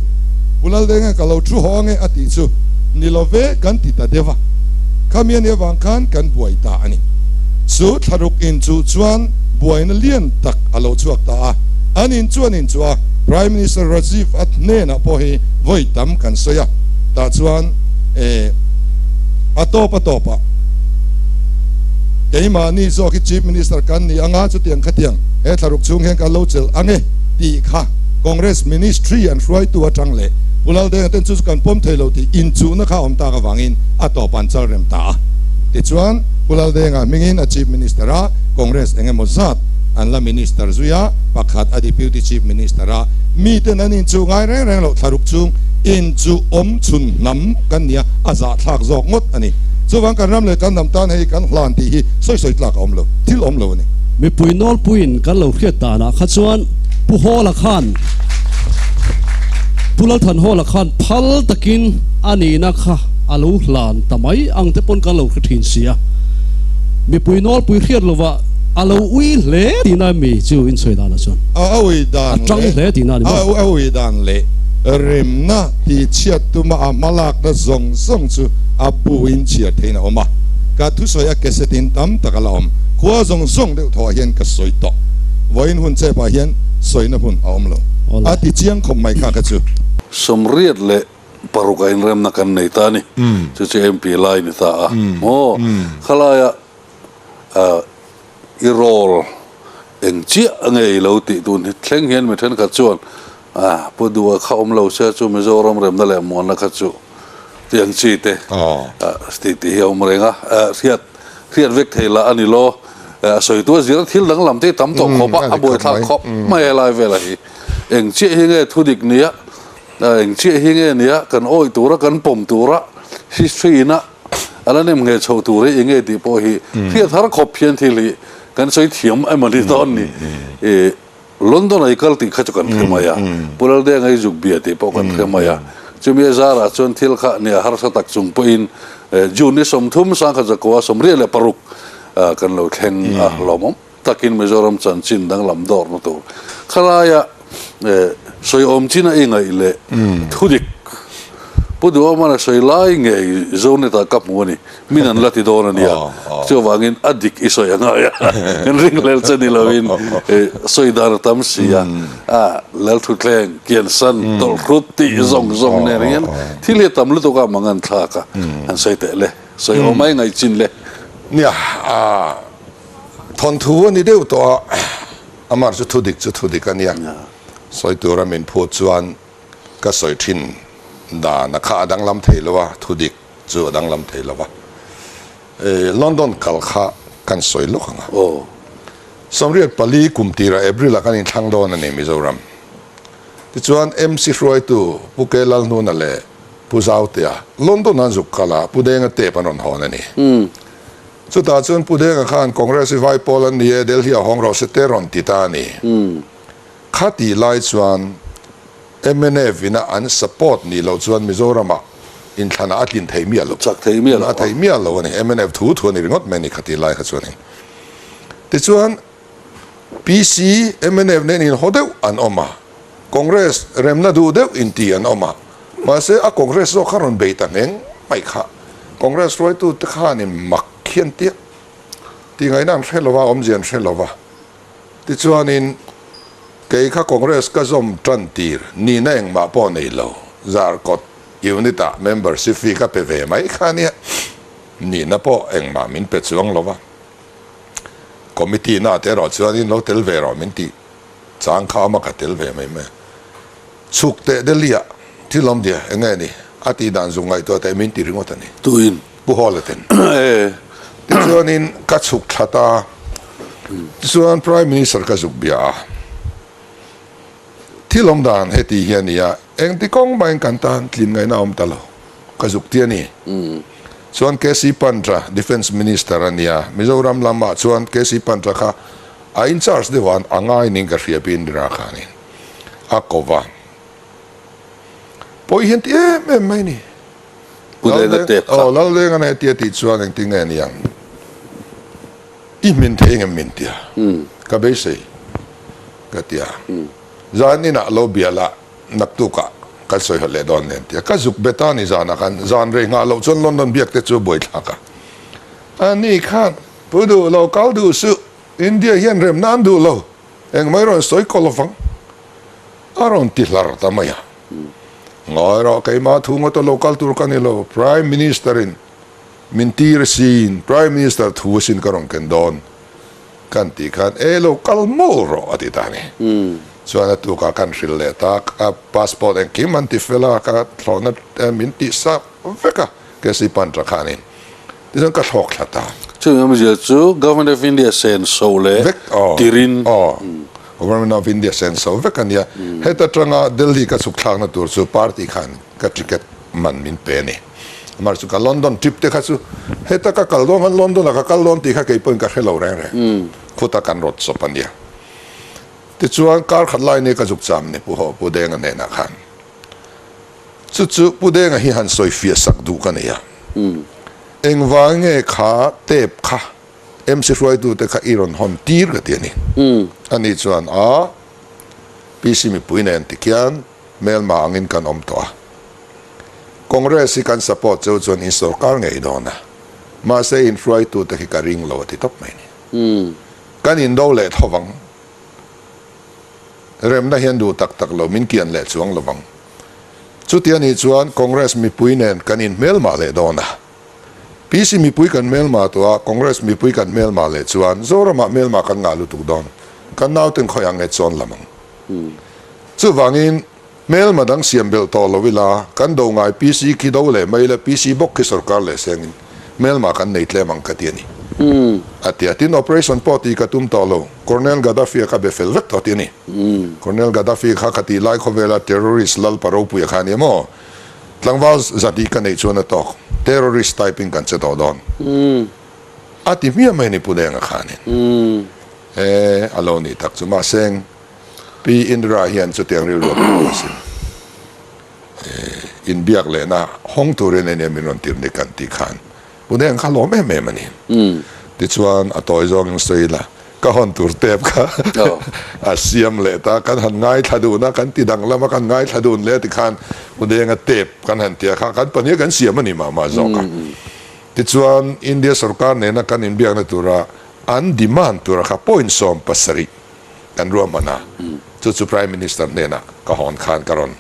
Speaker 5: Pu Laldenga ka lo thu haw ang e a tih chu ni lo ve kan ti ta deuh a, khami a nih avang khan kan buai ta a ni. Chu thlaruk inchuh chuan buaina lian tak a lo chhuak ta a, an in chu an in chu a, Prime Minister Rajiv a hnenah pawh hi vawi tam kan sawi a, tah chuan eh a tawp a tawp ah keimahni zawk hi Chief Minister kan ni anga chutiang khatiang he thlaruk chhung hian kan lo chelh ang e tih kha Congress Ministry an hruaitu atang leh Pu Laldenga ten chu chu kan pawm thei lo tih inchuhna kha a awm tak avangin a tawp an chal rem ta a. Tichuan Pu Laldenga hmingin a Chief Minister a Congress eng emaw zat an la Minister zui a, pakhat a Deputy Chief Minister a, miten an inchuh ngai reng reng loh thlaruk chung inchuh awm chhun hnam kan nia, a zahthlak zawk ngawt a ni. Chuvang kan ram leh kan hnam tan hei kan hlan tih hi sawi sawi tlak a awm lo, thil awm lo a ni.
Speaker 4: Mipui nawlpuiin kan lo hriat danah kha chuan Pu Hawla khan, Pu Lalthanhawla khan phal takin a nihna kha a lo hlan ta mai ang te pawn kan lo hre thin si a. Mipui nawlpui hriat lova a lo ui hle tihna mi chu insawi danah chuan
Speaker 5: A ui dan
Speaker 4: a tang
Speaker 5: leh
Speaker 4: hle tihna a ni maw?
Speaker 5: A ui dan leh remna tih chhiat tuma a hmalakna zawng zawng chu a buin chhiar theihin a awm a. Ka thusawi a cassette-in tam tak a la awm. Khua zawng zawng deuh thawhah hian ka sawi tawh. Vawiin hun chepah hian sawina hun a awm lo. A ti chiang khawp mai kha kha chu.
Speaker 6: 86 leh Paruk a inremna kan nei ta a ni. Chu chu MP lai ni ta a. Maw? Khalaia i role eng chiah a ngei lo tih tun hi thleng hian mi thenkhat chuan Pu Duha kha awm lo se chu Mizoram remna leh muanna kha chu tih ang chi te tih tih hi a awm reng a. Hriat hriat vek thei lah a ni lo. A sawi tu a zir a thil danglam te hi tam tawh khawp a, a buaithlak khawp mai helai velah hi. Eng chiah hi nge thudik nia? Eng chiah hi nge nia kan awih tura kan pawm tura history ina a la nem ngheh chho tur hi enge tih pawh hi hriat har khawp hian thil hi kan sawi thiam emaw ni dawn ni. London a i kal tih kha chu kan hre mai a, Pu Laldenga i zuk bia tih pawh kan hre mai a. Chumi a zarah chuan thil kha nia harsa tak chung pawhin June ni 30 1986 kan lo thleng a lawmawm takin Mizoram chanchin danglam dawrna tur khalaia sawiawm chin a ingaih leh thudik Pu Duhawmana sawi lai ngei Zoneta ka hmu a ni. Min an la ti dawn a nia. Chuvangin a dik i sawi a ngai a. Kan ringhlel che ni loin sawi dan a tam si a. Lalthutleng, Kiansan, Tawlhrut tih zawng zawng nen hian thil hi a tam lutuk a mang an thlak a. Han sawi teh le. Sawi awm mai ngaih chin le.
Speaker 2: Nia, thawnthu a ni deuh tawh a. Amah chu thudik chu thudik a nia. Sawi tura min phut chuan ka sawi thin dan a kha a danglam thei lo a, thudik chu a danglam thei lo a. London kal kha kan sawi lawk ang a. 84 kum tirah April ah kan inthlang dawn a ni Mizoram. Tichuan MC hruaitu Pu Ke Lalhnuna leh Pu Zautea London an zuk kal a, Pu Denga tape an rawn hawn a ni. Chutah chuan Pu Denga khan Congress i vai pawl an ni e, Delhi ah hawng rawh se te rawn ti ta a ni. Kha tih lai chuan mnf ina an support nih loh chuan Mizoram ah inthlan ah a tlin thei miah lo.
Speaker 6: Chak thei miah lo.
Speaker 2: A thei miah lo a ni. Mnf thu thu a ni ringawt mai a ni kha tih lai kha chuanin. Tichuan PC, mnf nen inhaw deuh an awm a, Congress remna duh deuh inti an awm a, mahse a Congress zawk kha rawn bei ta ngheng mai kha. Congress hruaitu te khanin mak khian tia tih ngaihna an hre lo va, awmzia an hre lo va. Tichuanin kei kha Congress ka zawm tan tir nihna engmah pawh nei lo, Zarkawt unit ah membership fee ka pe ve mai kha nia, nihna pawh engmah min pe chuang lo va. Committee na te erawh chuanin lo tel ve rawh min tih chang kha awm a, ka tel ve mai mai. Chhuk teh Delhi ah thil awm dia eng nge ni a tih dan zuk ngaihtuah teh min ti ringawt a ni.
Speaker 6: Tuin?
Speaker 2: Pu Hawla ten. Tichuanin ka chhuk thla ta. Tichuan Prime Minister ka zuk bia a. Thil awm dan heti hi a ni a, engti kawng mahin kan tan tlin ngaihna a awm ta lo. Ka zuk ti a ni. Chuan KC Pantra Defence Minister a nia, Mizoram lamah chuan KC Pantra kha a in charge deuh a, a ngai ning ka hria pi Indira khanin a ko va. Pawi hian ti em em mai ni.
Speaker 6: Pu Denga tep kha.
Speaker 2: Aw, Laldenga na hetia tih chuan engtin nge ni ang? I hmin thei engem min tia? Ka beisei ka tia. Zan inah lo bia la naktukah kan sawi hawt leh dawn nen tia. Ka zuk bet a ni zanah khan zan rei nghah loh chuan London biak te chu buaithlak a. Ani khan Pu duh lo kal duh suh, India hian remna an duh lo, engmah i rawn sawi kaw lovang a rawn ti hlar ta mai a. Ngawi rawh, keimah thu ngawt a lo kal tur ka ni lo, Prime Minister in min tir asin, Prime Minister thu asin ka rawn ken dawn kan tih khan e lo kal mawl rawh a ti ta a ni. Chuan a tukah kan hrilh leh ta, ka passport engkim an ti fel a, ka thlawhna min tih sak vek a, KC Pantra khanin. Tichuan ka thlawk thla ta.
Speaker 6: Chumi awmzia chu Government of India senso leh
Speaker 2: Vek aw.
Speaker 6: tirin.
Speaker 2: Aw. Government of India senso vek a nia. Heta tanga Delhi ka chhuk thlakna tur chu party khan ka ticket man min pe a ni. Amah chu ka London trip te kha chu heta ka kal dawn khan London ah ka kal dawn tih kha kei pawhin ka hre lo reng reng. Khuta kan rawt chawp a nia. Tichuan kar khat lai ni ka zuk cham ni Pu Ho Pu Denga hnenah khan. Chu chu Pu Denga hi han sawi fiah sak duh ka nei a. Engvang nge kha tape kha MC hruaitute kha i rawn hawn tir ka ti a ni. Ani chuan a PC mipui nen tikhian hmelma angin kan awm tawh a. Congress hi kan support cheu chuan in sorkar ngei dawn a. Mahse in hruaitute khi ka ring lo a ti tawp mai ni. Kan indo leh tho vang. Remna hian duh tak tak lo min kian leh chuang lo vang. Chuti a nih chuan Congress mipui nen kan inhmelmah leh dawn a. PC mipui kan hmelmah tawh a, Congress mipui kan hmelmah leh chuan Zoramah hmelmah kan ngah lutuk dawn. Kan nauten khawiah nge chawn lam ang. Chuvangin hmelma dang siam belh tawh lo ila, kan do ngai PC khi do leh mai ila, PC bawk khi sorkar leh sengin hmelmah kan nei tlem ang ka ti a ni. A ti a. Tin, operation pawh tih ka tum tawh lo. Colonel Gaddafi-a kha be fel vek tawh ti a ni. Colonel Gaddafi kha ka tih lai khawvela terrorist lalpa ropuia kha a ni maw? Tlangval zahnih ka neih chuan a tawk. Terrorist type in kan che tawh dawn. A ti hmiah mai a ni Pu Denga khanin. E, a lo nih tak chu. Mahse, Pi Indira hian chutiang rilru a pe lo asin. E. inbiak lehna hawng turin ania min rawn tir ni kan tih khan Pune ang kha lawm em em a ni. Tichuan a tawi zawngin sawi ila ka hawn tur tep kha a siam leh ta, kan han ngaithla dun a, kan ti danglam a, kan ngaithla dun leh tikhan Udenga tep kan han tia kha kan pahnih a kan siam a ni mah mah zawk a. Tichuan India sorkar nena kan inbiakna tura an demand tura kha point 70 kan ruahman a, chu chu Prime Minister hnenah ka hawn khan ka rawn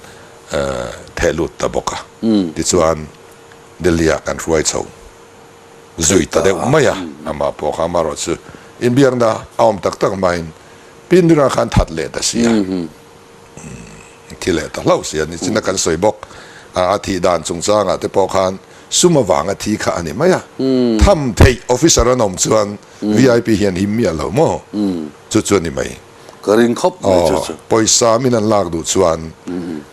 Speaker 2: theh lut ta bawk a. Tichuan Delhi-ah kan hruai chho zui ta deuh mai a, amah pawh kha amaherawh chu inbiakna a awm tak tak hmain Pindira khan that leh ta si a, thi leh ta hlauh si a, nichina kan sawi bawk a, a thih dan chungchangah te pawh khan sum avanga thi kha a ni mai a, tham theih officer an awm chuan VIP hian him miah lo maw? Chu chu a ni mai.
Speaker 6: Ka ring khawp mai chu chu.
Speaker 2: Pawisa min an lak duh chuan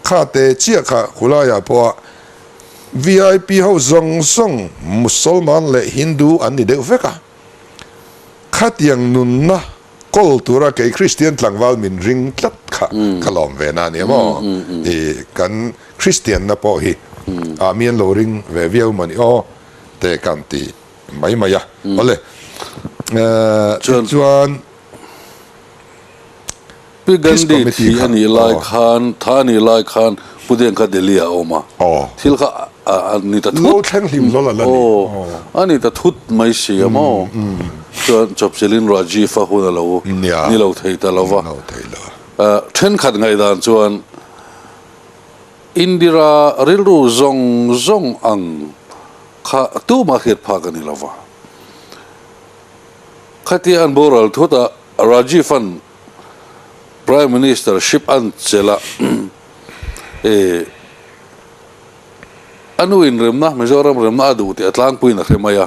Speaker 2: kha te chiah kha khulaiah pawha VIP ho zawng zawng Musalman leh Hindu an ni deuh vek a, khatiang nunna kawl tura kei Kristian tlangval min ring tlat kha ka lawm ve na a ni maw? I kan Kristianna pawh hi ah mi an lo ring ve viau maw ni aw te kan ti mai mai a. Awle, tichuan.
Speaker 6: Pi Gandhi thi a nih lai khan, tha a nih lai khan Pu Deng kha Delhi ah a awm a, thil kha a ni ta thut.
Speaker 2: Lo thleng hlim hlawl a la ni.
Speaker 6: Aw, a ni ta thut mai si a maw? Chuan chawpchilhin Rajiv a hun a lo ni lo thei ta lo va. Thenkhat ngaihdan chuan Indira rilru zawng zawng ang kha tumah hriat phak a ni lo va. Khatia an boral thut a, Rajiv an Prime Minister ship an chelh a, e a nu in remna, Mizoram remna a duh tih a tlangpuiin a hre mai a.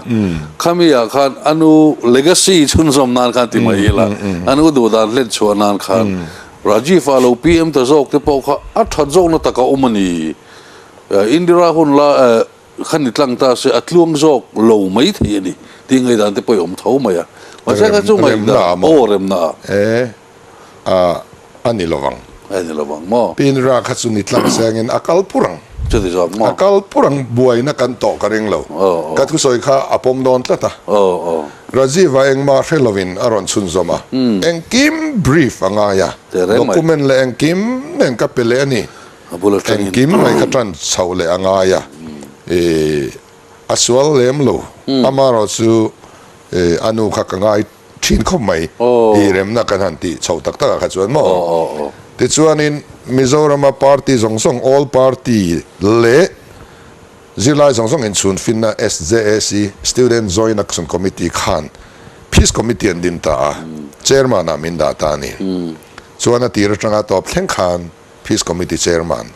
Speaker 6: Khami ah khan a nu legacy chhunzawm nan khan ti mai ila, a nu duh dan hlen chhuah nan khan Rajiv ah lo PM ta zawk te pawh kha a that zawkna tak a awm a ni. Indira hun la Kha ni tlang ta se a tluang zawk lo mai thei a ni tih ngaihdan te pawh i awm tho mai a. Mahse kha chu ngaihdan aw remna ah.
Speaker 2: E a a ni lovang.
Speaker 6: A ni lovang maw?
Speaker 2: Pinra kha chu ni tlang sengin a kal pur ang.
Speaker 6: Chuti zawk maw?
Speaker 2: A kal pur ang buaina kan tawh ka ring lo. Ka thusawi kha a pawm dawn tlat a. Rajiv-a engmah hre lovin a rawn chhunzawm a. Engkim brief a ngai a. Document leh engkim nen ka pe leh a ni.
Speaker 6: A bul atangin.
Speaker 2: Engkim mai kha tan chhoh leh a ngai a, i a sual lem lo. Amaherawh chu i a nu kha ka ngai thin khawp mai, i remna kan han tih chhoh tak takah kha chuan maw. Tichuanin Mizorama party zawng zawng, all party leh zirlai zawng zawng inchhun finna SJAC, Student Joint Action Committee, khan Peace Committee an din ta a, Chairman ah min dah ta a ni. Chuan a tir atanga tawp thleng khan Peace Committee Chairman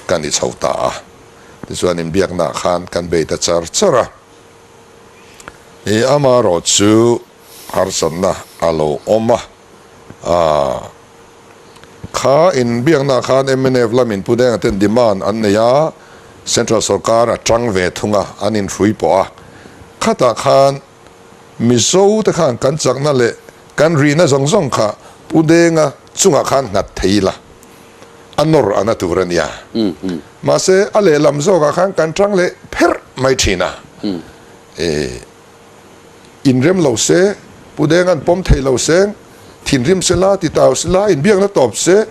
Speaker 2: ka ni chho ta a, tichuan inbiaknaah khan kan bei ta char char a. I amaherawh chu harsatna a lo awm a, aa kha inbiaknaah khan mnf lamin Pu Denga ten demand an nei a, Central sawrkar a tang ve thung a, an inhrui pawh a, khatah khan Mizo te khan kan chakna leh kan rihna zawng zawng kha Pu Denga chungah khan nghat thei ila, a nawr a na tur a nia. Mahse, a lehlam zawkah khan kan tang leh pherh mai thin a. E, inrem lo se, Pu Denga'n pawm thei lo se, thinrim se la, titau se la, inbiakna tawp se,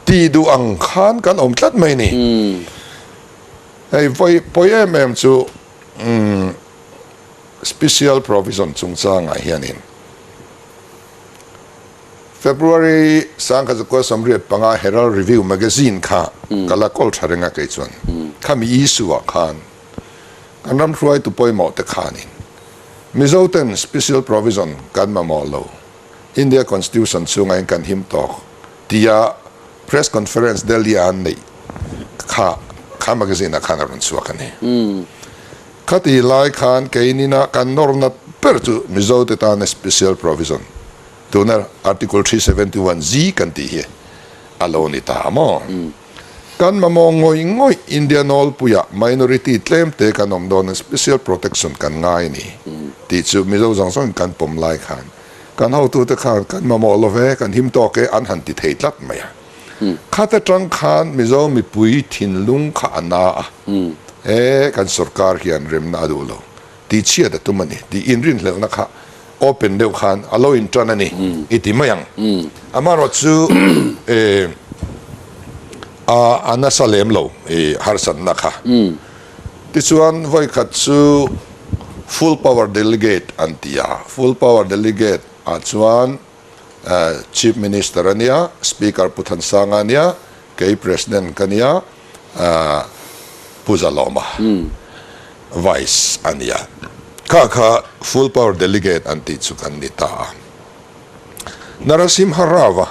Speaker 2: tih duh ang khan kan awm tlat mai ni. Hei vawi pawi em em chu, umm. Special Provision chungchangah hianin February 1985 Herald Review Magazine kha ka la kawl tha reng a kei chuan khami issue ah khan kan ram hruaitu pawimawh te khanin Mizo ten Special Provision kan mamawh lo India Constitution chhungah in kan him tawk tia Press Conference Delhi ah an neih kha kha magazine ah khan a rawn chhuak a ni. Khati lai khan keinina kan nawrna ber chu Mizo te tana special provision, tuna Article 371 Z kan tih hi a lo ni ta maw? Kan mamawh ngawih ngawih India nawlpuiah minority tlem te kan awm dawn a special protection kan ngai a ni tih chu Mizo zawng zawngin kan pawm lai khan kan hotute khan kan mamawh lo ve, kan him tawk e an han ti thei tlat mai a. Khata tang khan Mizo mipui thinlung kha a na a, e kan sorkar hian remna a duh lo tih chhiat a tum a ni tih inrinhlelhna kha open deuh khan a lo intan a ni i ti mai ang. Amaherawh chu e a nasa lem lo i harsatna kha. Tichuan vawikhat chu full power delegate an ti a, full power delegate ah chuan Chief Minister a nia, Speaker Pu Thansanga a nia, kei President ka nia, Pu Zalawma Vice a nia. Kha kha full power delegate an tih chu kan ni ta a. Narasimha Rao-a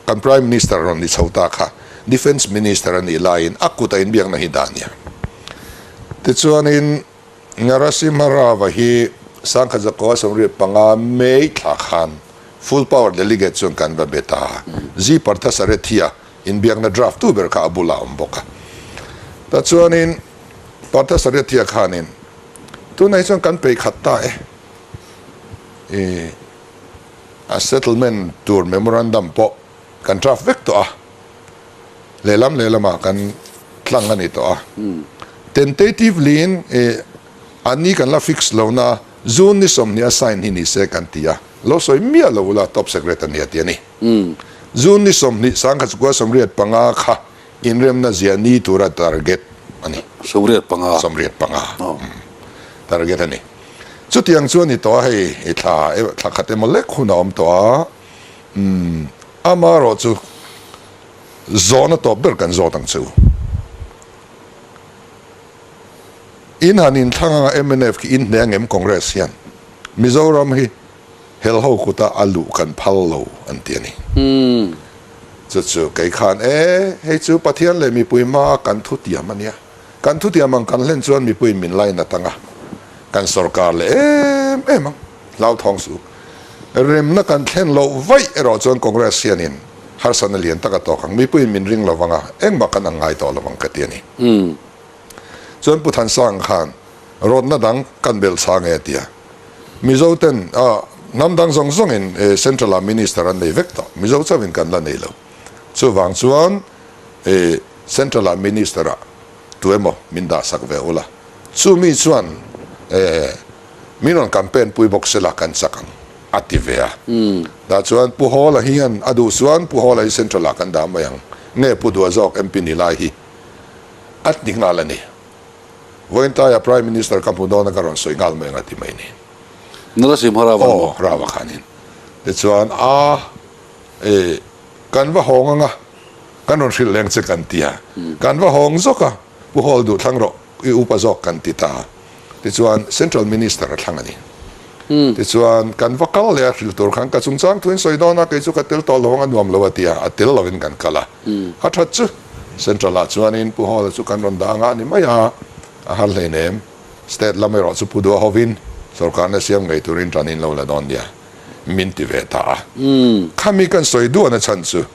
Speaker 2: kan Prime Minister rawn ni chho ta kha Defence Minister a nih laiin a kut a inbiakna hi dah a nia. Tichuanin Narasimha Rao-a hi Sangkhat 95 May thla khan Full Power Delegate chuan kan va bet a, G Parthasarathy-a inbiakna draft tu ber kha a bulah a awm bawk a. Tah chuanin Parthasarathy-a khanin, Tunah hi chuan kan peih khat ta e, i a settlement tur memorandum pawh kan draft vek tawh a, lehlam lehlamah kan tlang a ni tawh a. Tentatively in a ni kan la fix lo na June ni 20 a sign hi ni se kan ti a, lo sawi miah lo ula top secret a nia ti a ni. June ni 20 1985 kha inremna zia ni tura target a ni.
Speaker 6: 85.
Speaker 2: 85 target a ni. Chutiang chu a ni tawh a hei i thla thla khat emaw lek hun a awm tawh a, amaherawh chu zawhna tawp ber kan zawt ang che u. In han inthlang anga mnf khi in hneh angem Congress hian Mizoram hi hel ho kuta a luh kan phal lo an ti a ni. Chu chu kei khan e hei chu Pathian leh mipui hmaa kan thutiam a nia. Kan thutiam ang kan hlen chuan mipuiin min lainat anga kan sorkar leh em em ang. Hlauthawng suh. Remna kan thlen loh vaih erawh chuan Congress hianin harsatna lian tak a tawk ang. Mipuiin min ring lo vang a, engmah kan ang ngai tawh lo vang ka ti a ni. Chuan Pu Thansang khan rawtna dang kan belh chha nge a ti a. Mizo ten hnam dang zawng zawngin Central ah Minister an nei vek tawh. Mizo chauhin kan la nei lo. Chuvang chuan Central ah Minister ah tu emaw min dah sak ve ula. Chumi chuan min rawn campaign pui bawk sela kan chak ang a ti ve a. Tah chuan Pu Hawla hian a duh chuan Pu Hawla hi Central ah kan dah mai ang. Nge Pu Dua zawk MP ni lai hi a ti nghal a ni. Vawiintaia Prime Minister ka hmu dawn a ka rawn sawi nghal mai ang a ti mai ni.
Speaker 6: Narasimha Rao a
Speaker 2: Aw, Rao a khanin. Tichuan a e kan va hawng ang a, kan rawn hrilh leng che kan ti a. Kan va hawng zawk a, Pu Hawl duh thlang rawh, i upa zawk kan ti ta. Tichuan Central Minister a thlang a ni. Tichuan kan va kal leh a hrilh tur khan ka chungchang thuin sawi dawn a, kei chu ka tel tawh lo ang a nuam lo a ti a, a tel lovin kan kal a. A that chu Central ah chuanin Pu Hawla chu kan rawn dah anga a ni mai a, a har hleinem. State lam erawh chu Pu Dua hovin sorkarna siam ngei turin tan in lo la dawn nia min ti ve ta a. Khami kan sawi duahna chhan chu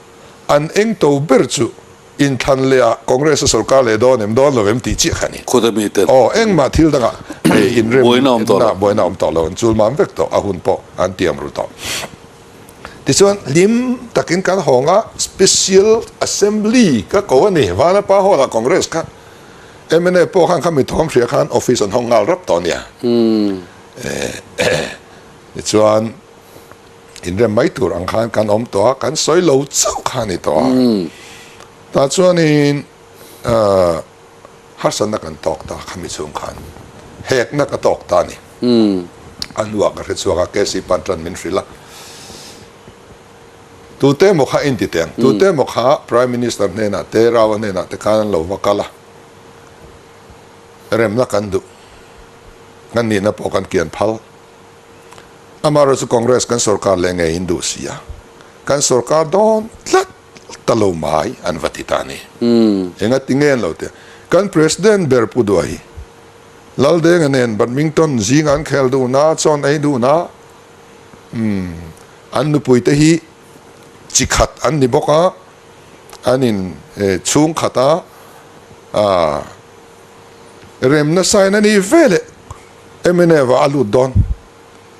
Speaker 2: an engto ber chu Inthlan leh ah Congress a sorkar leh dawn em dawn lo em tih chiah kha a ni.
Speaker 6: Khuta mi ten.
Speaker 2: Aw, engmah thil dangah hei inrem
Speaker 6: Buaina awm tawh lo.
Speaker 2: Buaina awm tawh lo, an chul mam vek tawh, a hun pawh an tiam ru tawh. Tichuan hlim takin kan hawng a, Special Assembly ka ko a ni, Vanapa Hall ah Congress kha mnf pawh khan kha mi thawm hria khan office an hawng nghal rap tawh a nia. Tichuan. Inrem mai tur ang khan kan awm tawh a, kan sawi lo chauh kha a ni tawh a. Tah chuanin harsatna kan tawk ta khami chhung khan hekna ka tawk ta a ni. A hnuah ka hre chhuak a, KC Pantran min hrilh a. Tute emaw kha inti teh ang, tute emaw kha Prime Minister hnenah te, Rao hnenah te khan an lo va kal a, remna kan duh, kan nihna pawh kan kian phal. Amaherawhchu Congress kan sorkar leh ngei in duh si a, kan sorkar dawn tlat ta lo mai an va ti ta a ni. Enga ti nge an lo ti a, kan President ber Pu Dua hi Laldenga nen badminton zinga an khel duh na, chawn ei duh na, umm an nupui te hi chi khat an ni bawk a, an in chhung khat a, ah remna sign a ni ve leh. Mnf ah a lut dawn.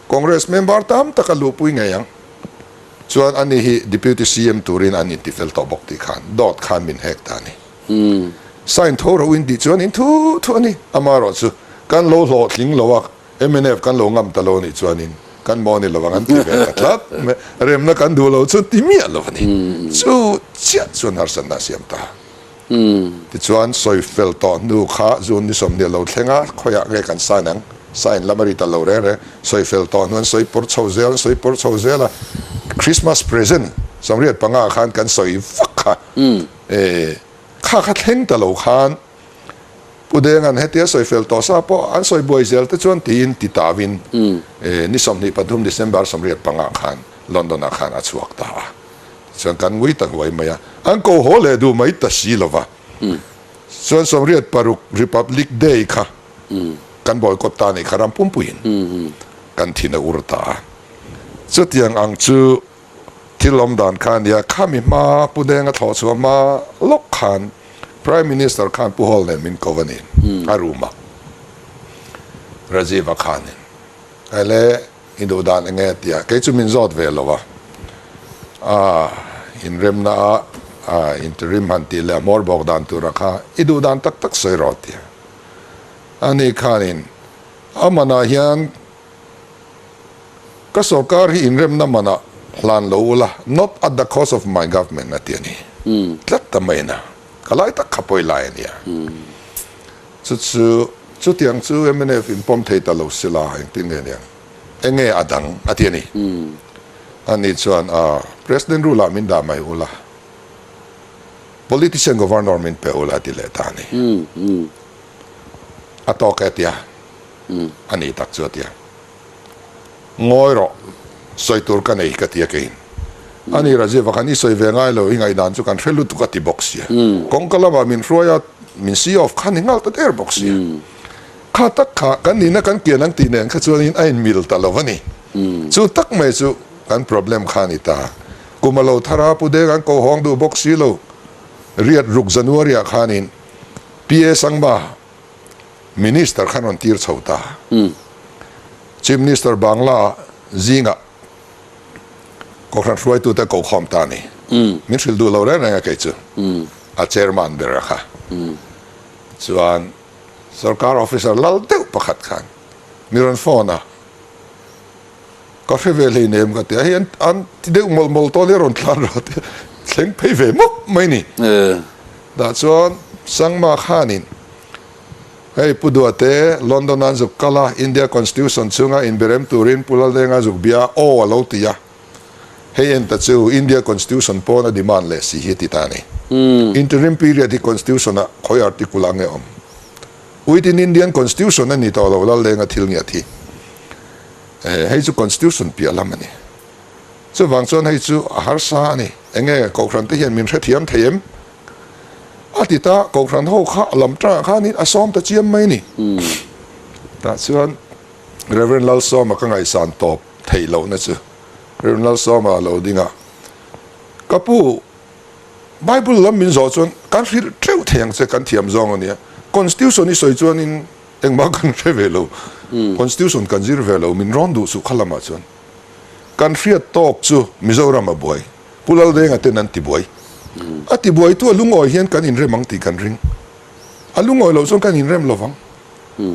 Speaker 2: Congress member tam tak a luhpui ngei ang. Chuan ani hi Deputy CM turin an intifel tawh bawk tih khan dawt khan min hek ta a ni. Sign tho ro in tih chuan in thu thu a ni. Amaherawhchu kan lo hlawhtling lo a, mnf kan lo ngam ta lo anih chuanin kan maw ni lo ang an ti ve ta tlat mai. Remna kan duh lo chu ti miah lo a ni. Chu chiah chuan harsatna a siam ta. Tichuan sawi fel tawh hnu kha June ni 20 a lo thleng a, khawiah nge kan sign ang? Sign lam a ri ta lo reng reng. Sawi fel tawh hnu an sawi pawr chho zel, an sawi pawr chho zel a, Christmas present 85 ah khan kan sawi vak kha. Kha kha thleng ta lo khan Pu Denga'n hetia sawi fel tawh sa pawh an sawi buai zel te chuan tiin ti tauin ni 23 December 85 ah khan London ah khan a chhuak ta a. Tichuan kan ngui ta huai mai a, an ko haw leh duh mai ta si lo va. Chuan 86 Republic Day kha kan boycott ta nih kha ram pumpuiin kan thin a ur ta a. Chutiang ang chu Thil awm dan kha a nia, khami hma Pu Denga thlawh chhuah hma lawk khan Prime Minister khan Pu Hall nen min ko a ni, a room ah Rajiv-a khanin Hei le, i duh dan eng nge tia kei chu min zawt ve lo a, ah inremna ah ah interim han tih leh a hmawr bawk dan tura kha i duh dan tak tak sawi rawh tia ani khanin a manah hian Ka sorkar hi inremna manah hlan lo ula, not at the cost of my government a ti a ni. Tlat ta mai na. Ka lai tak kha pawi lai a nia. Chu chu, chutiang chu mnf in pawm thei ta lo sila engtin nge niang? Enge a dang a ti a ni. Ani chuan, ah, President rule ah min dah mai ula, politician governor min pe ula a ti leh ta a ni. A tawk e a ti a. A ni tak chu a ti a. Ngawi rawh, sawi tur ka nei ka ti a keiin. A ni Rajiv-a khan i sawi ve ngai lo, i ngaihdan chu kan hre lutuk a ti bawk sia. Kawngka lamah min hruai a, min see off kha ni nghal ta der bawk sia. Kha tak kha kan nihna kan kian ang tih nen kha chuanin a inmil ta lo a ni. Chu tak mai chu kan problem kha a ni ta. Kum a lo thar a, Pu Deng an ko hawng duh bawk si lo. Riat ruk January-ah khanin PA Sangma, Minister khan rawn tir chho ta. Chief Minister Bangla zingah Kohhran hruaitute ko khawm ta a ni. Min hrilh duh lo reng reng a kei chu. A chairman ber a kha. Chuan sorkar officer lal deuh pakhat khan mi rawn phone a, ka hre ve hleinem ka ti a, hei an ti deuh mawlh mawlh tawh nia rawn tlan rawh tia thleng phei ve mawp mai ni. Tah chuan Sangma khanin hei Pu Duate London an zuk kal a, India Constitution chhunga inberem turin Pu Laldenga zuk bia aw a lo ti a, hei en ta chu India Constitution pawn a demand leh si hi a ti ta a ni. Interim period hi Constitution ah khawi article ah nge awm? Within Indian Constitution a ni tawh lo Laldenga thil ngiat hi. Hei chu Constitution piah lam a ni. Chuvang chuan hei chu a harsa a ni. Enge Kohhran te hian min hrethiam thei em? A ti ta, Kohhran ho kha a lam tangah khanin a sawm ta chiam mai a ni. Tah chuan Rev. Lalsawma ka ngaihsan tawp theih lohna chu Rev. Lalsawma a lo ding a, Ka pu, Bible lam min zawh chuan kan hrilh teuh thei ang che, kan thiam zawng a nia. Constitution i sawi chuanin engmah kan hre ve lo, Constitution kan zir ve lo, min rawn duh suh kha lamah chuan. Kan hriat tawk chu Mizoram a buai, Pu Laldenga ten an ti buai. A ti buaitu a lungawi hian kan inrem ang tih kan ring. A lungawi loh chuan kan inrem lo vang.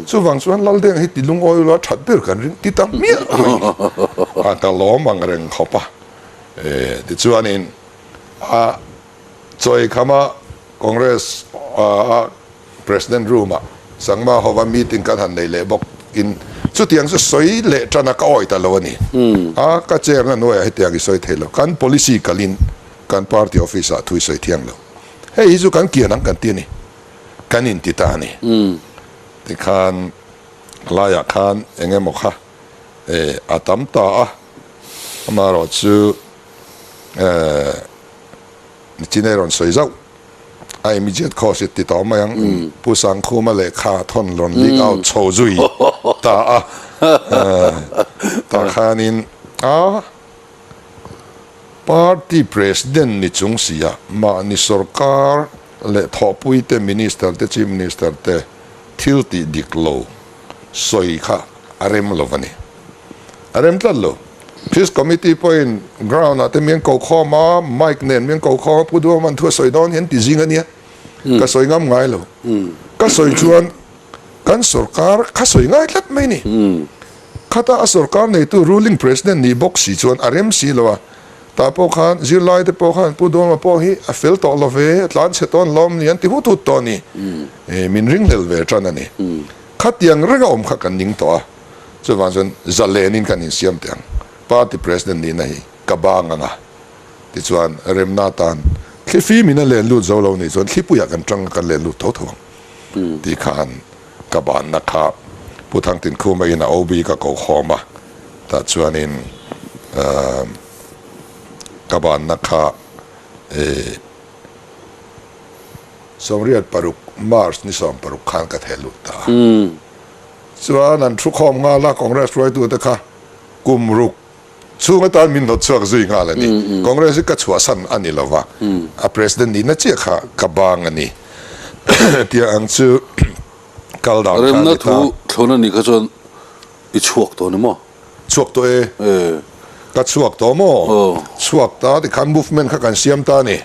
Speaker 2: Chuvang chuan Laldenga hi ti lungawi lo a that ber kan ring ti ta hmiah mai ni. A ka lawm ang reng khawp a. Tichuanin a chawikhama Congress a President room ah Sangma hova meeting kan han nei leh bawk in chutiang chu sawi leh tan a ka awi ta lo a ni. A ka chair na hnuaiah hetiang i sawi thei lo. Kan policy kalin kan party office ah thu i sawi thiang lo. Hei hi chu kan kian ang kan ti a ni. Kan inti ta a ni. Tikhan laiah khan eng emaw kha a tam ta a, amaherawh chu Chinai rawn sawi zauh. A immediate cause i ti tawh mai ang. Pu Sangkhuma lehkha thawn rawn leak out chho zui ta a. Tah khanin a party president ni chung si a, mahni sorkar leh thawhpui te, minister te, chief minister te thil tih dik lo sawi kha a rem lo a ni. A rem tlat lo. Peace Committee pawhin ground ah te mian ko khawm a, mic nen mian ko khawm a, Pu Duhawma'n thu a sawi dawn hian ti zing a nia. Ka sawi ngam ngai lo. Ka sawi chuan kan sorkar kha sawi ngai tlat mai ni. Khata a sorkar neitu ruling president nih bawk si chuan a rem si lo a. Tah pawh khan zirlai te pawh khan Pu Duhawma pawh hi a fel tawh lo ve, a tlan chhe tawn lawm ni an ti hut hut tawh a ni. Min ringhlel ve tan a ni. Khatiang renga awm kha kan ning tawh a, chuvang chuan zalenin kan insiam teh ang. Party President nihna hi ka bang ang a, tichuan remna atan thlifim in a len lut zo lo nih chuan thlipuiah kan tang a kan len lut tho tho ang tih khan ka banna kha Pu Thangtinkhuma in a OB ka ko khawm a, tah chuanin ka banna kha 96 March ni 60 khan ka theh lut ta a. Chuan an thu khawm nghal a, Congress hruaitute kha kum ruk chhung atan min hnawt chhuak zui nghal a ni. Congress hi ka chhuahsan a ni lo va, a President nihna chiah kha ka bang a ni tia ang chu kal dan kha a ni ta.
Speaker 6: Remna thu thlun a nih kha chuan i chhuak tawh ni maw?
Speaker 2: Chhuak tawh e. Ka chhuak tawh maw? Chhuak ta tikhan movement kha kan siam ta a ni.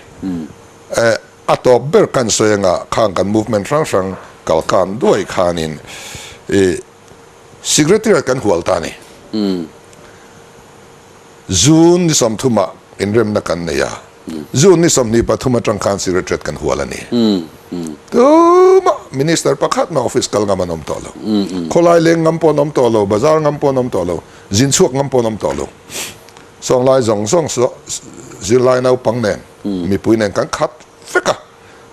Speaker 2: A tawp ber kan sawi anga khang kan movement hrang hrang kal kan duai khanin i Secretariat kan hual ta a ni. June ni 30 ah inremna kan nei a, June ni 23 atang khan Secretariat kan hual a ni. Tumah Minister pakhat mah office kal ngam an awm tawh lo. Khawlai leng ngam pawh an awm tawh lo, bazar ngam pawh an awm tawh lo, zin chhuak ngam pawh an awm tawh lo. Sawnglai zawng zawng zirlai naupang nen mipui nen kan khat vek a.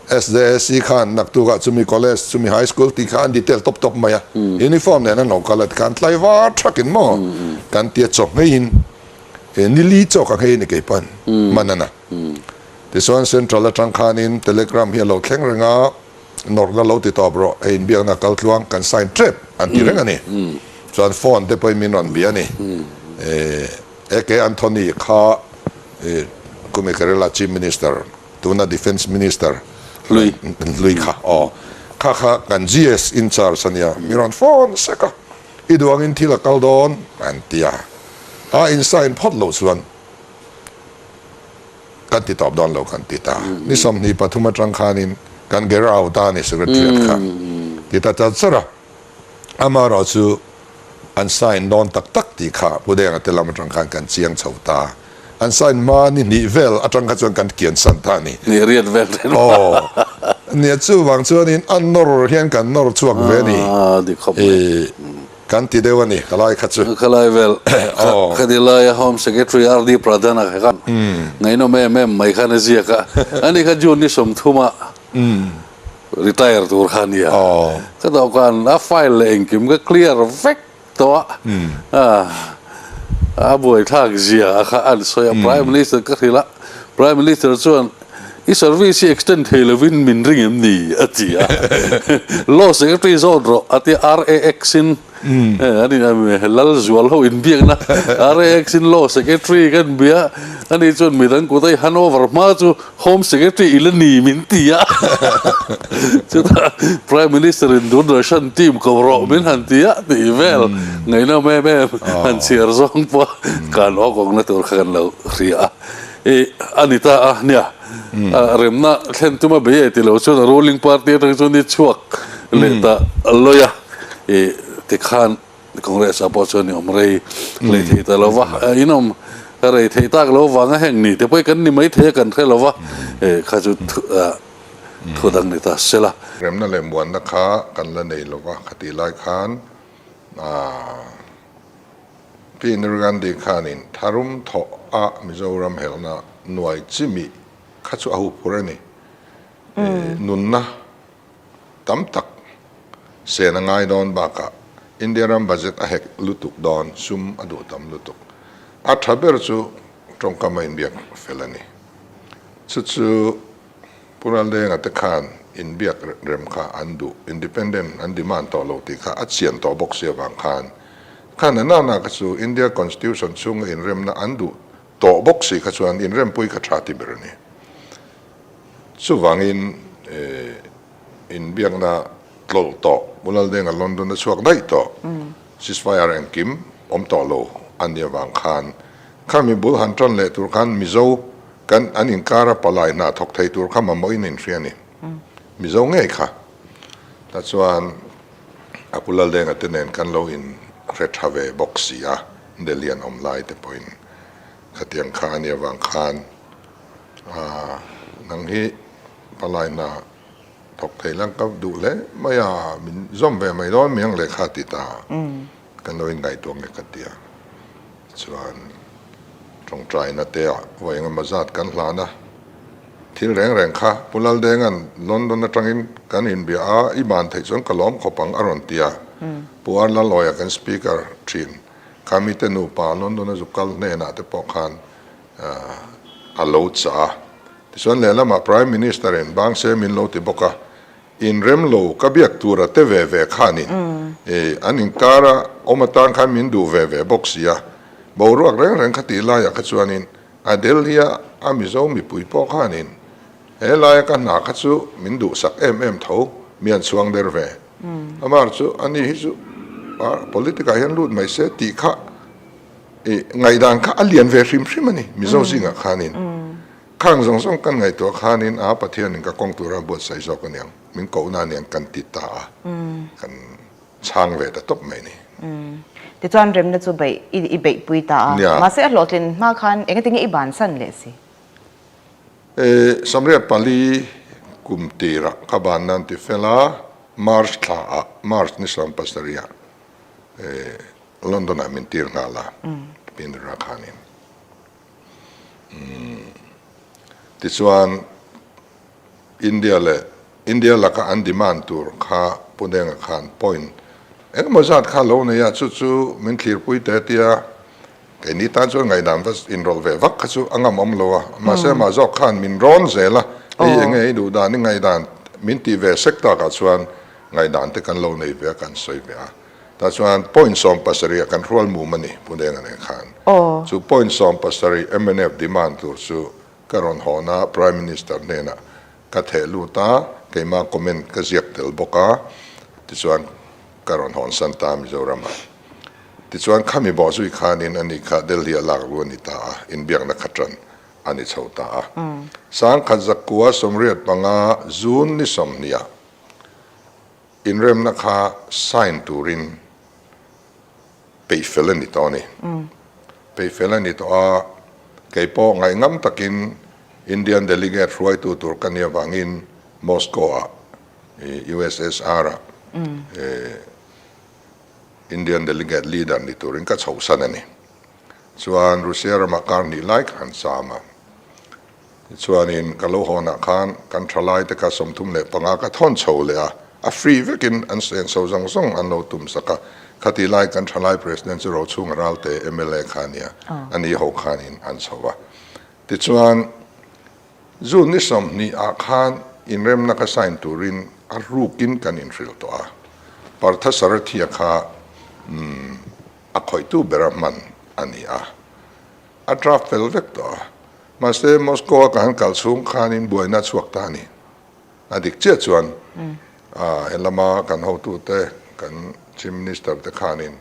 Speaker 2: SJSC khan naktukah chumi college, chumi high school tih kha an detail tawp tawp mai a. Uniform nen an lo kal a tikhan tlaivar thakin maw kan tia chaw ngheiin nili chaw ka nghei a ni kei pawn hman a na. Tichuan Central atang khanin telegram hi a lo thleng reng a, nawrhna lo ti tawp rawh, hei inbiakna kal tluang kan sign tep an ti reng a ni. Chuan phone te pawhin min rawn bia a ni. AK Anthony kha kumi Kerala Chief Minister, tuna Defence Minister
Speaker 6: Hlui.
Speaker 2: Hlui kha aw. Kha kha kan GS in charge a nia, min rawn phone sek a, i duh angin thil a kal dawn an ti a, a in sign phawt loh chuan kan ti tawp dawn lo kan ti ta. Ni 23 atang khanin kan gherao ta a ni Secretariat kha ti ta char char a. Amaherawh chu an sign dawn tak tak tih kha Pu Denga te lam atang khan kan chiang chho ta. An sign hma ni hnih vel atang kha chuan kan kian san ta a ni.
Speaker 6: Hnih riat vel then.
Speaker 2: Aw. Nia chuvang chuanin a nawr hian kan nawr chhuak ve a ni.
Speaker 6: Aa dik khawp mai.
Speaker 2: Kan ti deuh a ni ka lai kha chu.
Speaker 6: Ka lai vel. Ka ti laia Home Secretary RD Pradhan-a kha khan ngaihnawm em em mai khan a ziak a. Ani kha June ni 30 ah retire tur kha a nia. Ka dawhkan a file leh engkim ka clear vek tawh a. A buaithlak zia a kha an sawi a. Prime Minister ka hrilh a, Prime Minister chuan i service hi extend thei lovin min ring em ni? a ti a. Law Secretary zawt rawh a ti a, RAX in Ani lal zual ho inbiakna RAX in Law Secretary kan bia ani chuan midang kut a i hand over hma chu Home Secretary i la ni min ti a chutah Prime Minister in Doordarshan team ko rawh min han ti a tih vel ngaihnawm em em han chhiar zawng pawh kan awk awkna tur kha kan lo hria a i a ni ta a nia remna thlen tuma bei e ti lo chuan a ruling party atang chuan i chhuak leh ta lawi a. I tikhan Congress ah pawh chuan i awm rei leh thei ta lo va, in awm rei thei tak lo vanga heng ni te pawh hi kan ni mai thei a kan hre lo va, kha chu thu dang ni ta se la.
Speaker 2: Remna leh muanna kha kan la nei lo va, khatih lai khan Pi Indira Gandhi khanin tharum thawh a Mizoram helna nuai chimih kha chu a huphurh a ni. Nunna tam tak sen a ngai dawn bakah India ram budget a hek lutuk dawn, sum a duh tam lutuk. A tha ber chu tawngkam a inbiak fel a ni. Chu chu Pu Raldenga te khan inbiak rem kha an duh, independent an demand tawh lo tih kha a chian tawh bawk si avang khan khan a nana kha chu India constitution chhunga inremna an duh tawh bawk si kha chuan inrempui kha tha ti ber a ni. Chuvangin inbiakna tlawlh tawh, Pu Laldenga London a chhuak daih tawh, ceasefire engkim awm tawh lo a nih avang khan. Khami bul han tan leh tur khan Mizo kan an inkara palai hna thawk thei tur kha mamawhin a inhria a ni. Mizo ngei kha. Tah chuan a Pu Laldenga te nen kan lo inhre tha ve bawk si a, Delhi an awm lai te pawhin khatiang kha a nih avang khan nang hi palai hna thawk thei lang ka duh hle mai a, min zawm ve mai dawn miang lehkha ti ta. Kan lo inngaihtuah nge ka ti a, chuan tawngtaina te ah vawi engemaw zat kan hlan a, thil reng reng kha Pu Laldenga'n London atangin kan inbia a, i ban theih chuan ka lawm khawp ang a rawn ti a, Pu Ar Lalawia kan speaker thin kha mite nupa London a zuk kal hnenah te pawh khan a lo chah a, tichuan lehlamah Prime Minister in bang se min lo ti bawk a, Inrem lo ka biak tur a te ve ve khanin an inkar a awm atan khan min duh ve ve bawk si a, boruak reng reng kha tih laiah kha chuanin a Delhi a a Mizo mipui pawh khanin he laia ka hna kha chu min duhsak em em tho mi an chhuang der ve. Amar chu ani hi chu politic ah hian lut mai se tih kha ngaihdan kha a lian ve hrim hrim a ni Mizo zingah khanin. Khang zawng zawng kan ngaihtuah khanin a Pathianin ka kawng tura buatsaih zawk aniang, min kohna aniang kan ti ta a, kan chhang ve ta tawp mai ni.
Speaker 7: Tichuan remna chu beih i beihpui ta a, mahse a hlawhtlin hma khan engatinge i bansan leh si?
Speaker 2: E, Samriat pali kum tirah ka ban nan ti fel a, March thla ah, March ni 17 ah London ah min tir nghal a, Pindra khanin. Tichuan, India leh India laka an demand tur kha Pu Denga khan point engemaw zat kha lo nei a, chu chu min thlirpui te tia keini tan chuan ngaihdan va inrawlh ve vak kha chu a ngam awm lo a, mahse amah zawk khan min rawn zel a, hei enge i duh dan i ngaihdan min tih ve sek takah chuan ngaihdan te kan lo nei ve a, kan sawi ve a. Tah chuan point 70 ah kan hrual mum a ni, Pu Denga nen khan. Chu point 70 mnf demand tur chu ka rawn hawn a, Prime Minister hnenah ka theh lut a, keimah comment ka ziak tel bawk a, tichuan ka rawn hawn san ta Mizoramah. Tichuan khami bawh zui khanin ani kha Delhi a lak lu a ni ta a, inbiakna kha tan a ni chho ta a. 1985 June ni 20 ah Inremna kha sign turin peihfel a ni tawh a ni. Peihfel a ni tawh a, kei pawh ngaihngam takin Indian delegate hruaitu tur ka nih avangin Moscow-ah, USSR-ah Indian delegate leader ni turin ka chhohsan a ni. Chuan Russia ramah kar hnih lai ka han cham a. Tichuanin ka lo hawnah khan kan thalaite kha 35 ka thawn chho leh a, a free vekin an senso zawng zawng an lo tum sak a. Khatih lai kan thalai President chu Rochhunga Ralte mla kha a nia, a ni ho khanin an chho a. Tichuan June ni 20 ah khan inremna kha sign turin a rukin kan inhrilh tawh a. Partha Sarathia kha a khawihtu bera hman a ni a. A draft fel vek tawh a, mahse Moscow a ka han kal chhung khanin buaina a chhuak ta a ni. A dik chiah chuan he lama kan hotute, kan Chief Minister te khanin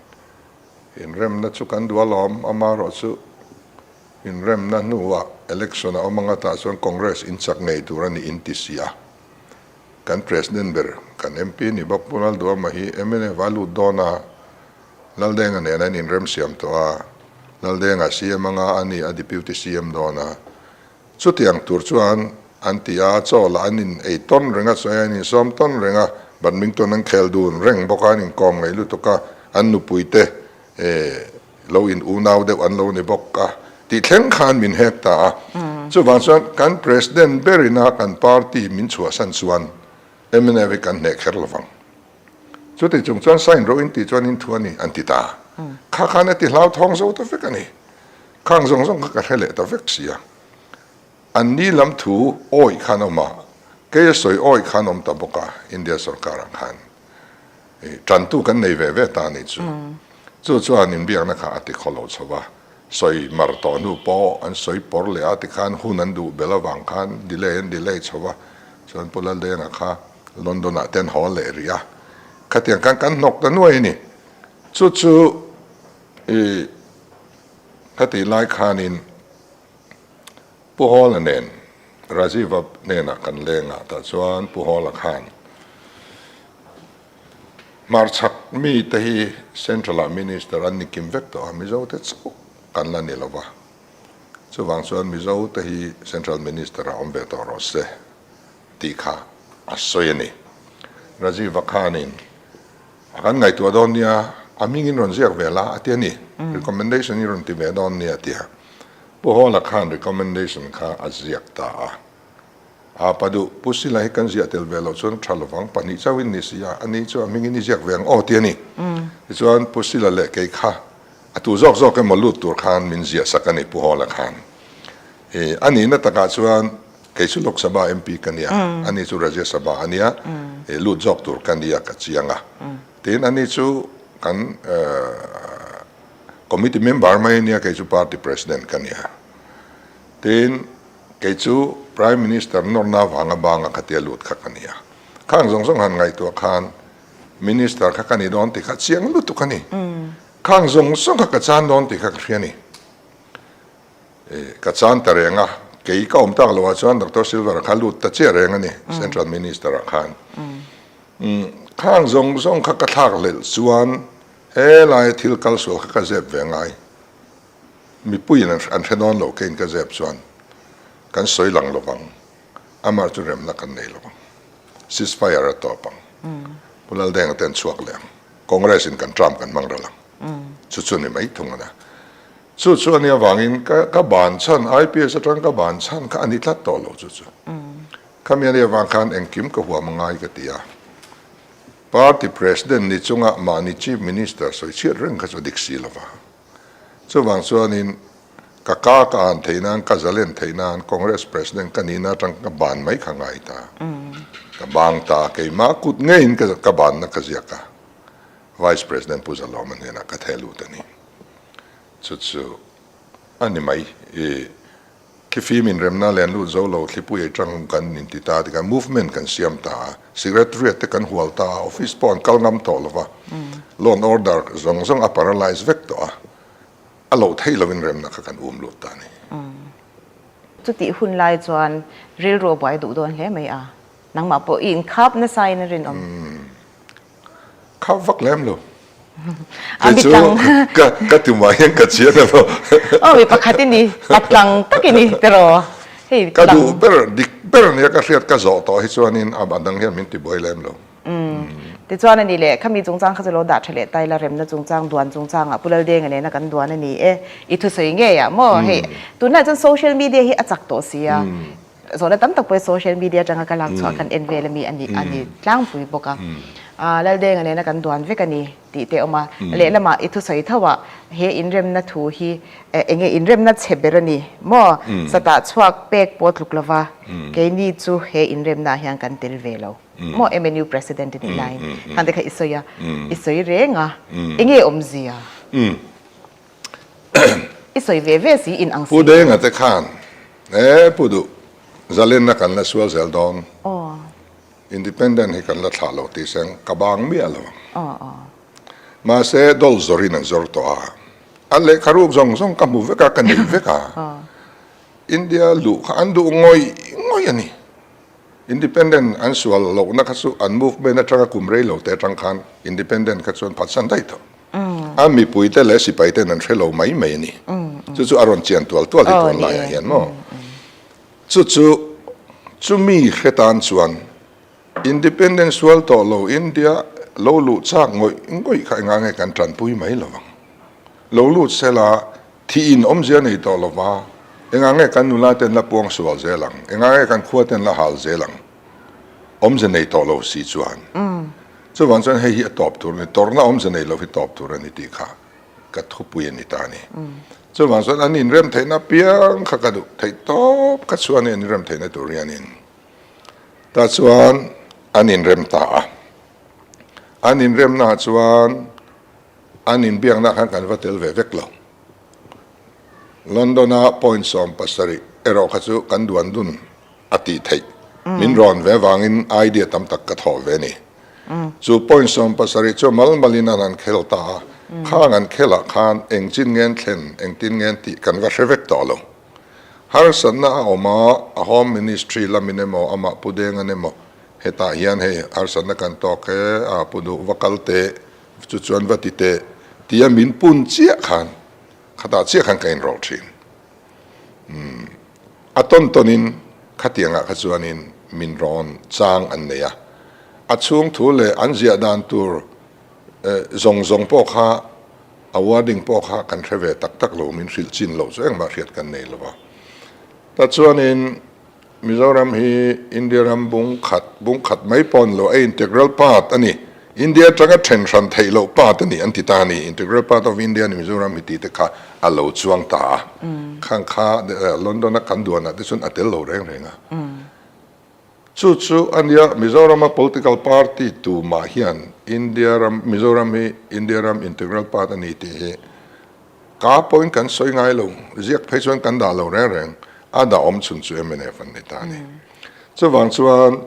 Speaker 2: inremna chu kan duh alawm, amaherawh chu inremna hnuah election a awm anga tah chuan Congress in chak ngei tur a ni in ti si a. Kan President ber, kan MP ni bawk Pu Lalduama hi mnf a lut dawn a, Laldenga nen an inremsiam tawh a, Laldenga CM anga a ni a Deputy CM dawn a. Chutiang tur chuan an ti a, chaw lah an in ei tawn reng a, chaw ei an insawm tawn reng a, badminton an khel dun reng bawk a, an inkawm ngaih lutuk a, an nupui te lo in unau deuh an lo ni bawk a tih thleng khan min hek ta a. Chuvang chuan kan President berina kan party min chhuahsan chuan mnf hi kan hneh kher lovang. Chuti chung chuan sign ro in tih chuan in thu a ni an ti ta. Kha khan a ti hlauthawng zo ta vek a ni. Khang zawng zawng kha ka hre leh ta vek si a. An ni lam thu awih khan awm a, kei a sawi awih khan awm ta bawk a, India sorkarah khan tantu kan nei ve ve ta a nih chu. Chu chuan inbiakna kha a ti khaw lo chho va, sawi mar tawh hnu pawh an sawi pawr leh a tikhan hun an duh bel avang khan delay an delay chho va, chuan Pu Laldenga kha London ah ten haw leh rih a, khatiang khan kan hnawk ta nuai a ni. Chu chu i Khatih lai khanin Pu Hawla nen Rajiva hnenah kan leng a, tah chuan Pu Hawla khan hmarchhak mite hi Central-ah Minister an ni kim vek tawh a, Mizote chauh kan la ni lo va, chuvang chuan Mizote hi Central Minister-ah awm ve tawh rawh se tih kha a sawi a ni. Rajiva khanin A kan ngaihtuah dawn nia, a hmingin rawn ziak ve la a ti a ni. Recommendation i rawn ti ve dawn nia a ti a. Pu Hawla khan recommendation kha a ziak ta a. A pa duh, Pu Sila hi kan ziah tel ve loh chuan tha lovang, pahnih chauhin ni si a, ani chu a hmingin i ziak ve ang aw ti a ni. Tichuan Pu Sila leh kei kha a tu zawk zawk emaw lut tur khan min ziah sak a ni Pu Hawla khan. I a nihna takah chuan kei chu Lok Sabha MP ka nia, ani chu Rajya Sabha a nia, i lut zawk tur ka nia ka chiang a. Tin ani chu kan committee member mai a nia, kei chu party president ka nia. Tin kei chu Prime Minister nawrna avanga banga khatia lut kha ka nia. Khang zawng zawng han ngaihtuah khan Minister kha ka ni dawn tih kha chiang lutuk a ni. Khang zawng zawng kha ka chan dawn tih kha ka hria a ni. Ka chan ta reng a, kei ka awm tak loh ah chuan Doctor Silver-a kha lut ta chiah reng a ni, Central Minister ah khan. Khang zawng zawng kha ka thlak hlelh chuan helai thil kal sual kha ka zep ve ngai. Mipuiin an hre dawn lo keiin ka zep chuan kan sawi lang lovang, amah chu remna kan nei lovang. Ceasefire a tawp ang. Pu Laldenga te an chhuak leh ang. Congress in kan term kan hmang ral ang. Chu chu ni mai thung a nia. Chu chu a nih avangin ka ka ban chhan, IPS atang ka ban chhan kha a ni tlat tawh lo chu chu. Khami a nih avang khan engkim ka huam a ngai ka ti a. Party President ni chunga mahni Chief Minister sawi chhiat reng kha chu a dik si lo va. Chuvang chuanin ka ka ka an theih nan, ka zalen theih nan Congress President ka nihna atang ka ban mai kha ngai ta. Ka bang ta, keimah kut ngeiin ka ka banna ka ziak a. Vice President Pu Zalawma hnenah ka theh lut a ni. Chu chu a ni mai. I thlifim inremna len lut zo lo thlipui ei tang kan inti ta tikah movement kan siam ta a, secretariat te kan hual ta a, office pawh an kal ngam tawh lo va, law and order zawng zawng a paralyze vek tawh a, a loh theih lovin remna kha kan um lut ta a ni.
Speaker 7: Chutih hun lai chuan rilru a buai duh dawn hle mai a, nangmah pawh i inkhap nasa in a rinawm.
Speaker 2: Khap vak lem lo. Kei chu ka ka ti mah hian ka chiang emaw.
Speaker 7: Aw mi pakhat i ni, patlang tak i ni tiraw.
Speaker 2: Hei Ka duh ber, dik ber nia ka hriat ka zawh tawh hi chuanin a dang hian min ti buai lem lo.
Speaker 7: Tichuan a ni leh, khami chungchang kha chu lo dah tha leh ta ila, remna chungchang, duan chungchangah Pu Laldenga nena kan duan a ni e, i thusawi ngei ah maw hei tunlai chuan social media hi a chak tawh si a. Zawhna tam tak pawh hi social media atanga ka lak chhuah khan en vel ami a ni a ni tlangpui bawk a. Laldenga nena kan duan vek a ni tih te a awm a. Lehlamah i thusawi tho ah he inremna thu hi eng nge inremna chhe ber a ni maw? Satah chhuak pek pawh tluk lova keini chu he inremna ah hian kan tel ve lo maw? MNU President a nih laiin khang te kha i sawi a, i sawi reng a, eng nge awmzia? I sawi ve ve si in ang si.
Speaker 2: Pu Denga te khan e Pu Duh zalenna kan la sual zel dawn. Independent hi kan la thlah lo tih seng ka bang miah lo ang. Mahse dol zawrin an zawr tawh a. A lehkha ruk zawng zawng ka hmu vek a ka nei vek a. India luh kha an duh ngawih ngawih a ni. Independent an sual lohna kha chu an movement atanga kum rei lo te atang khan independent kha chuan phatsan daih tawh. A mipuite leh sipaiten an hre lo mai mai a ni. Chu chu a rawn chian tual tual hi tun laiah hian maw. Chu chu chumi hre tan chuan independent sual tawh lo India lo luh chak ngawih ngawih kha enga nge kan tanpui mai lo ang. Lo lut sela thih in awmzia nei tawh lo va, enga nge kan nula ten la puang sual zel ang, enga nge kan khua ten la hal zel ang. Awmze nei tawh lo si chuan. Chuvang chuan hei hi a tawp tur a ni, tawrhna awmze nei lo hi tawp tur a ni tih kha ka thupui a ni ta a ni. Chuvang chuan an inrem theihna piang kha ka duh theih tawp kha chuan an inrem theihna tur hianin tah chuan an inrem ta a. An inremnaah chuan an inbiakna khan kan va tel ve vek lo. London-a point 70 erawh kha chu kan duan dun a tih theih. Min rawn ve avangin idea tam tak ka thawh ve a ni. Chu point 70 chu mal malin an han khel ta a. Khang an khelah khan eng chin ngen thlen, engtin ngen tih kan va hre vek tawh lo. Harsatna a awm a, a Home Ministry lamin emaw amah Pu Dengan emaw hetah hian hei harsatna kan tawk e, a pu duh va kal teh, chu chuan va ti teh tia min pun chiah khan khatah chiah khan ka inrawlh thin. Umm a tawn tawnin khatiangah kha chuanin min rawn chang an nei a, a chhung thu leh an ziah dan tur zawng zawng pawh kha a wording pawh kha kan hre ve tak tak lo, min hrilh chin loh chu engmah hriat kan nei lo va. Ta chuanin Mizoram hi India ram bung khat, bung khat mai pawh a ni lo, a integral part a ni. India atanga then hran theih loh part a ni an ti ta a ni. Integral part of India a ni Mizoram hi tih te kha a lo chuang ta a. Khang kha London a kan duanah te chuan a tel lo reng reng a. Chu chu a nia Mizorama political party tumah hian India ram, Mizoram hi India ram integral part a ni tih hi ka pawhin kan sawi ngai lo, ziak phei chuan kan dah lo reng reng, a dah awm chhun chu mnf an ni ta a ni. Chuvang chuan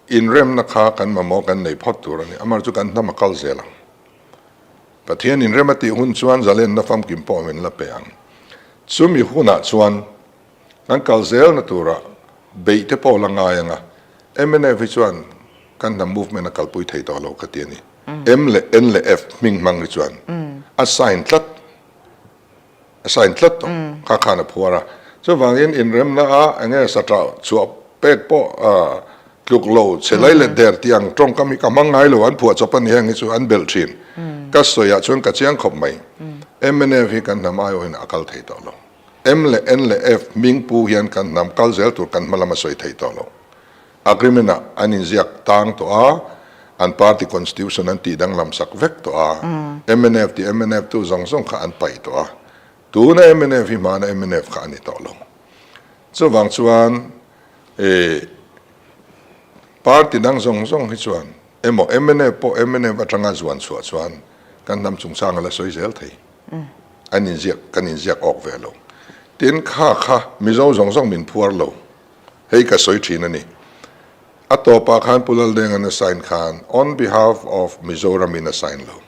Speaker 2: inremna kha kan mamawh kan nei phawt tur a ni, amaherawhchu kan hnam a kal zel ang. Pathian inrem a tih hun chuan zalenna famkim pawh min la pe ang. Chumi hunah chuan Kan kal zelna turah beih te pawh la ngai ang a, mnf hi chuan kan hnam movement a kalpui thei tawh lo ka ti a ni. M leh N leh F hming hmang hi chuan a sign tlat, a sign tlat tawh kha khan a phuar a. Chuvangin inremna a enge saṭah chhuah pek pawh tluk lo che lai leh der tih ang tawngkam hi ka hmang ngai lo, an phuah chawp a ni heng hi chu an belh thin. Ka sawiah chuan ka chiang khawp mai. Mnf hi kan hnam aiawhin a kal thei tawh lo. M leh N leh F hming pu hian kan hnam kal zel tur kan hma lam a sawi thei tawh lo. Agreement ah an inziak tang tawh a, an party constitution an tih danglam sak vek tawh a, mnf tih mnf tu zawng zawng kha an paih tawh a, tuna mnf hi hmana mnf kha a ni tawh lo. Chuvang chuan eh party dang zawng zawng hi chuan emaw mnf pawh mnf atanga zuan chhuah chuan kan hnam chungchang a la sawi zel thei. An inziak, kan inziak awk ve lo. Tin, kha kha Mizo zawng zawng min phuar lo. Hei ka sawi thin a ni. A tawpah khan Pu Laldenga'n a sign khan on behalf of Mizoram in a sign lo.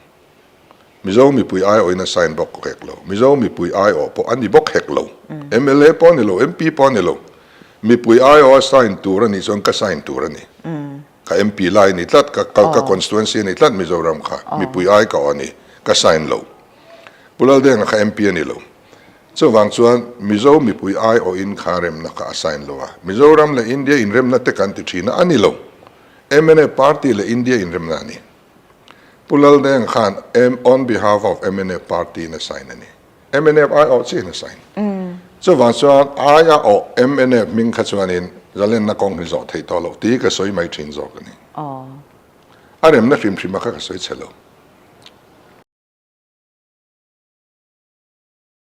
Speaker 2: Mizo mipui aiawhin a sign bawk hek lo. Mizo mipui aiawh pawh a ni bawk hek lo. Mla pawh a ni lo, MP pawh a ni lo. Mipui aiawh a sign tur a nih chuan ka sign tur a ni. Ka MP lai a ni tlat, ka ka constituency a ni tlat Mizoram kha, mipui ai ka aw a ni, ka sign lo. Pu Laldenga kha MP a ni lo. Chuvang chuan Mizo mipui ai awhin kha remna kha a sign lo a. Mizoram leh India inremna te kan ti thin a, a ni lo. Mnf party leh India inremna a ni. Pu Laldenga khan on behalf of mnf party in a sign a ni. Mnf ai awh chiah in a sign. Chuvang chuan ai a awh mnf hming kha chuanin zalenna kawng hi zawh theih tawh loh tih ka sawi mai thin zawk a ni. A remna hrim hrim a kha ka sawi chhe lo.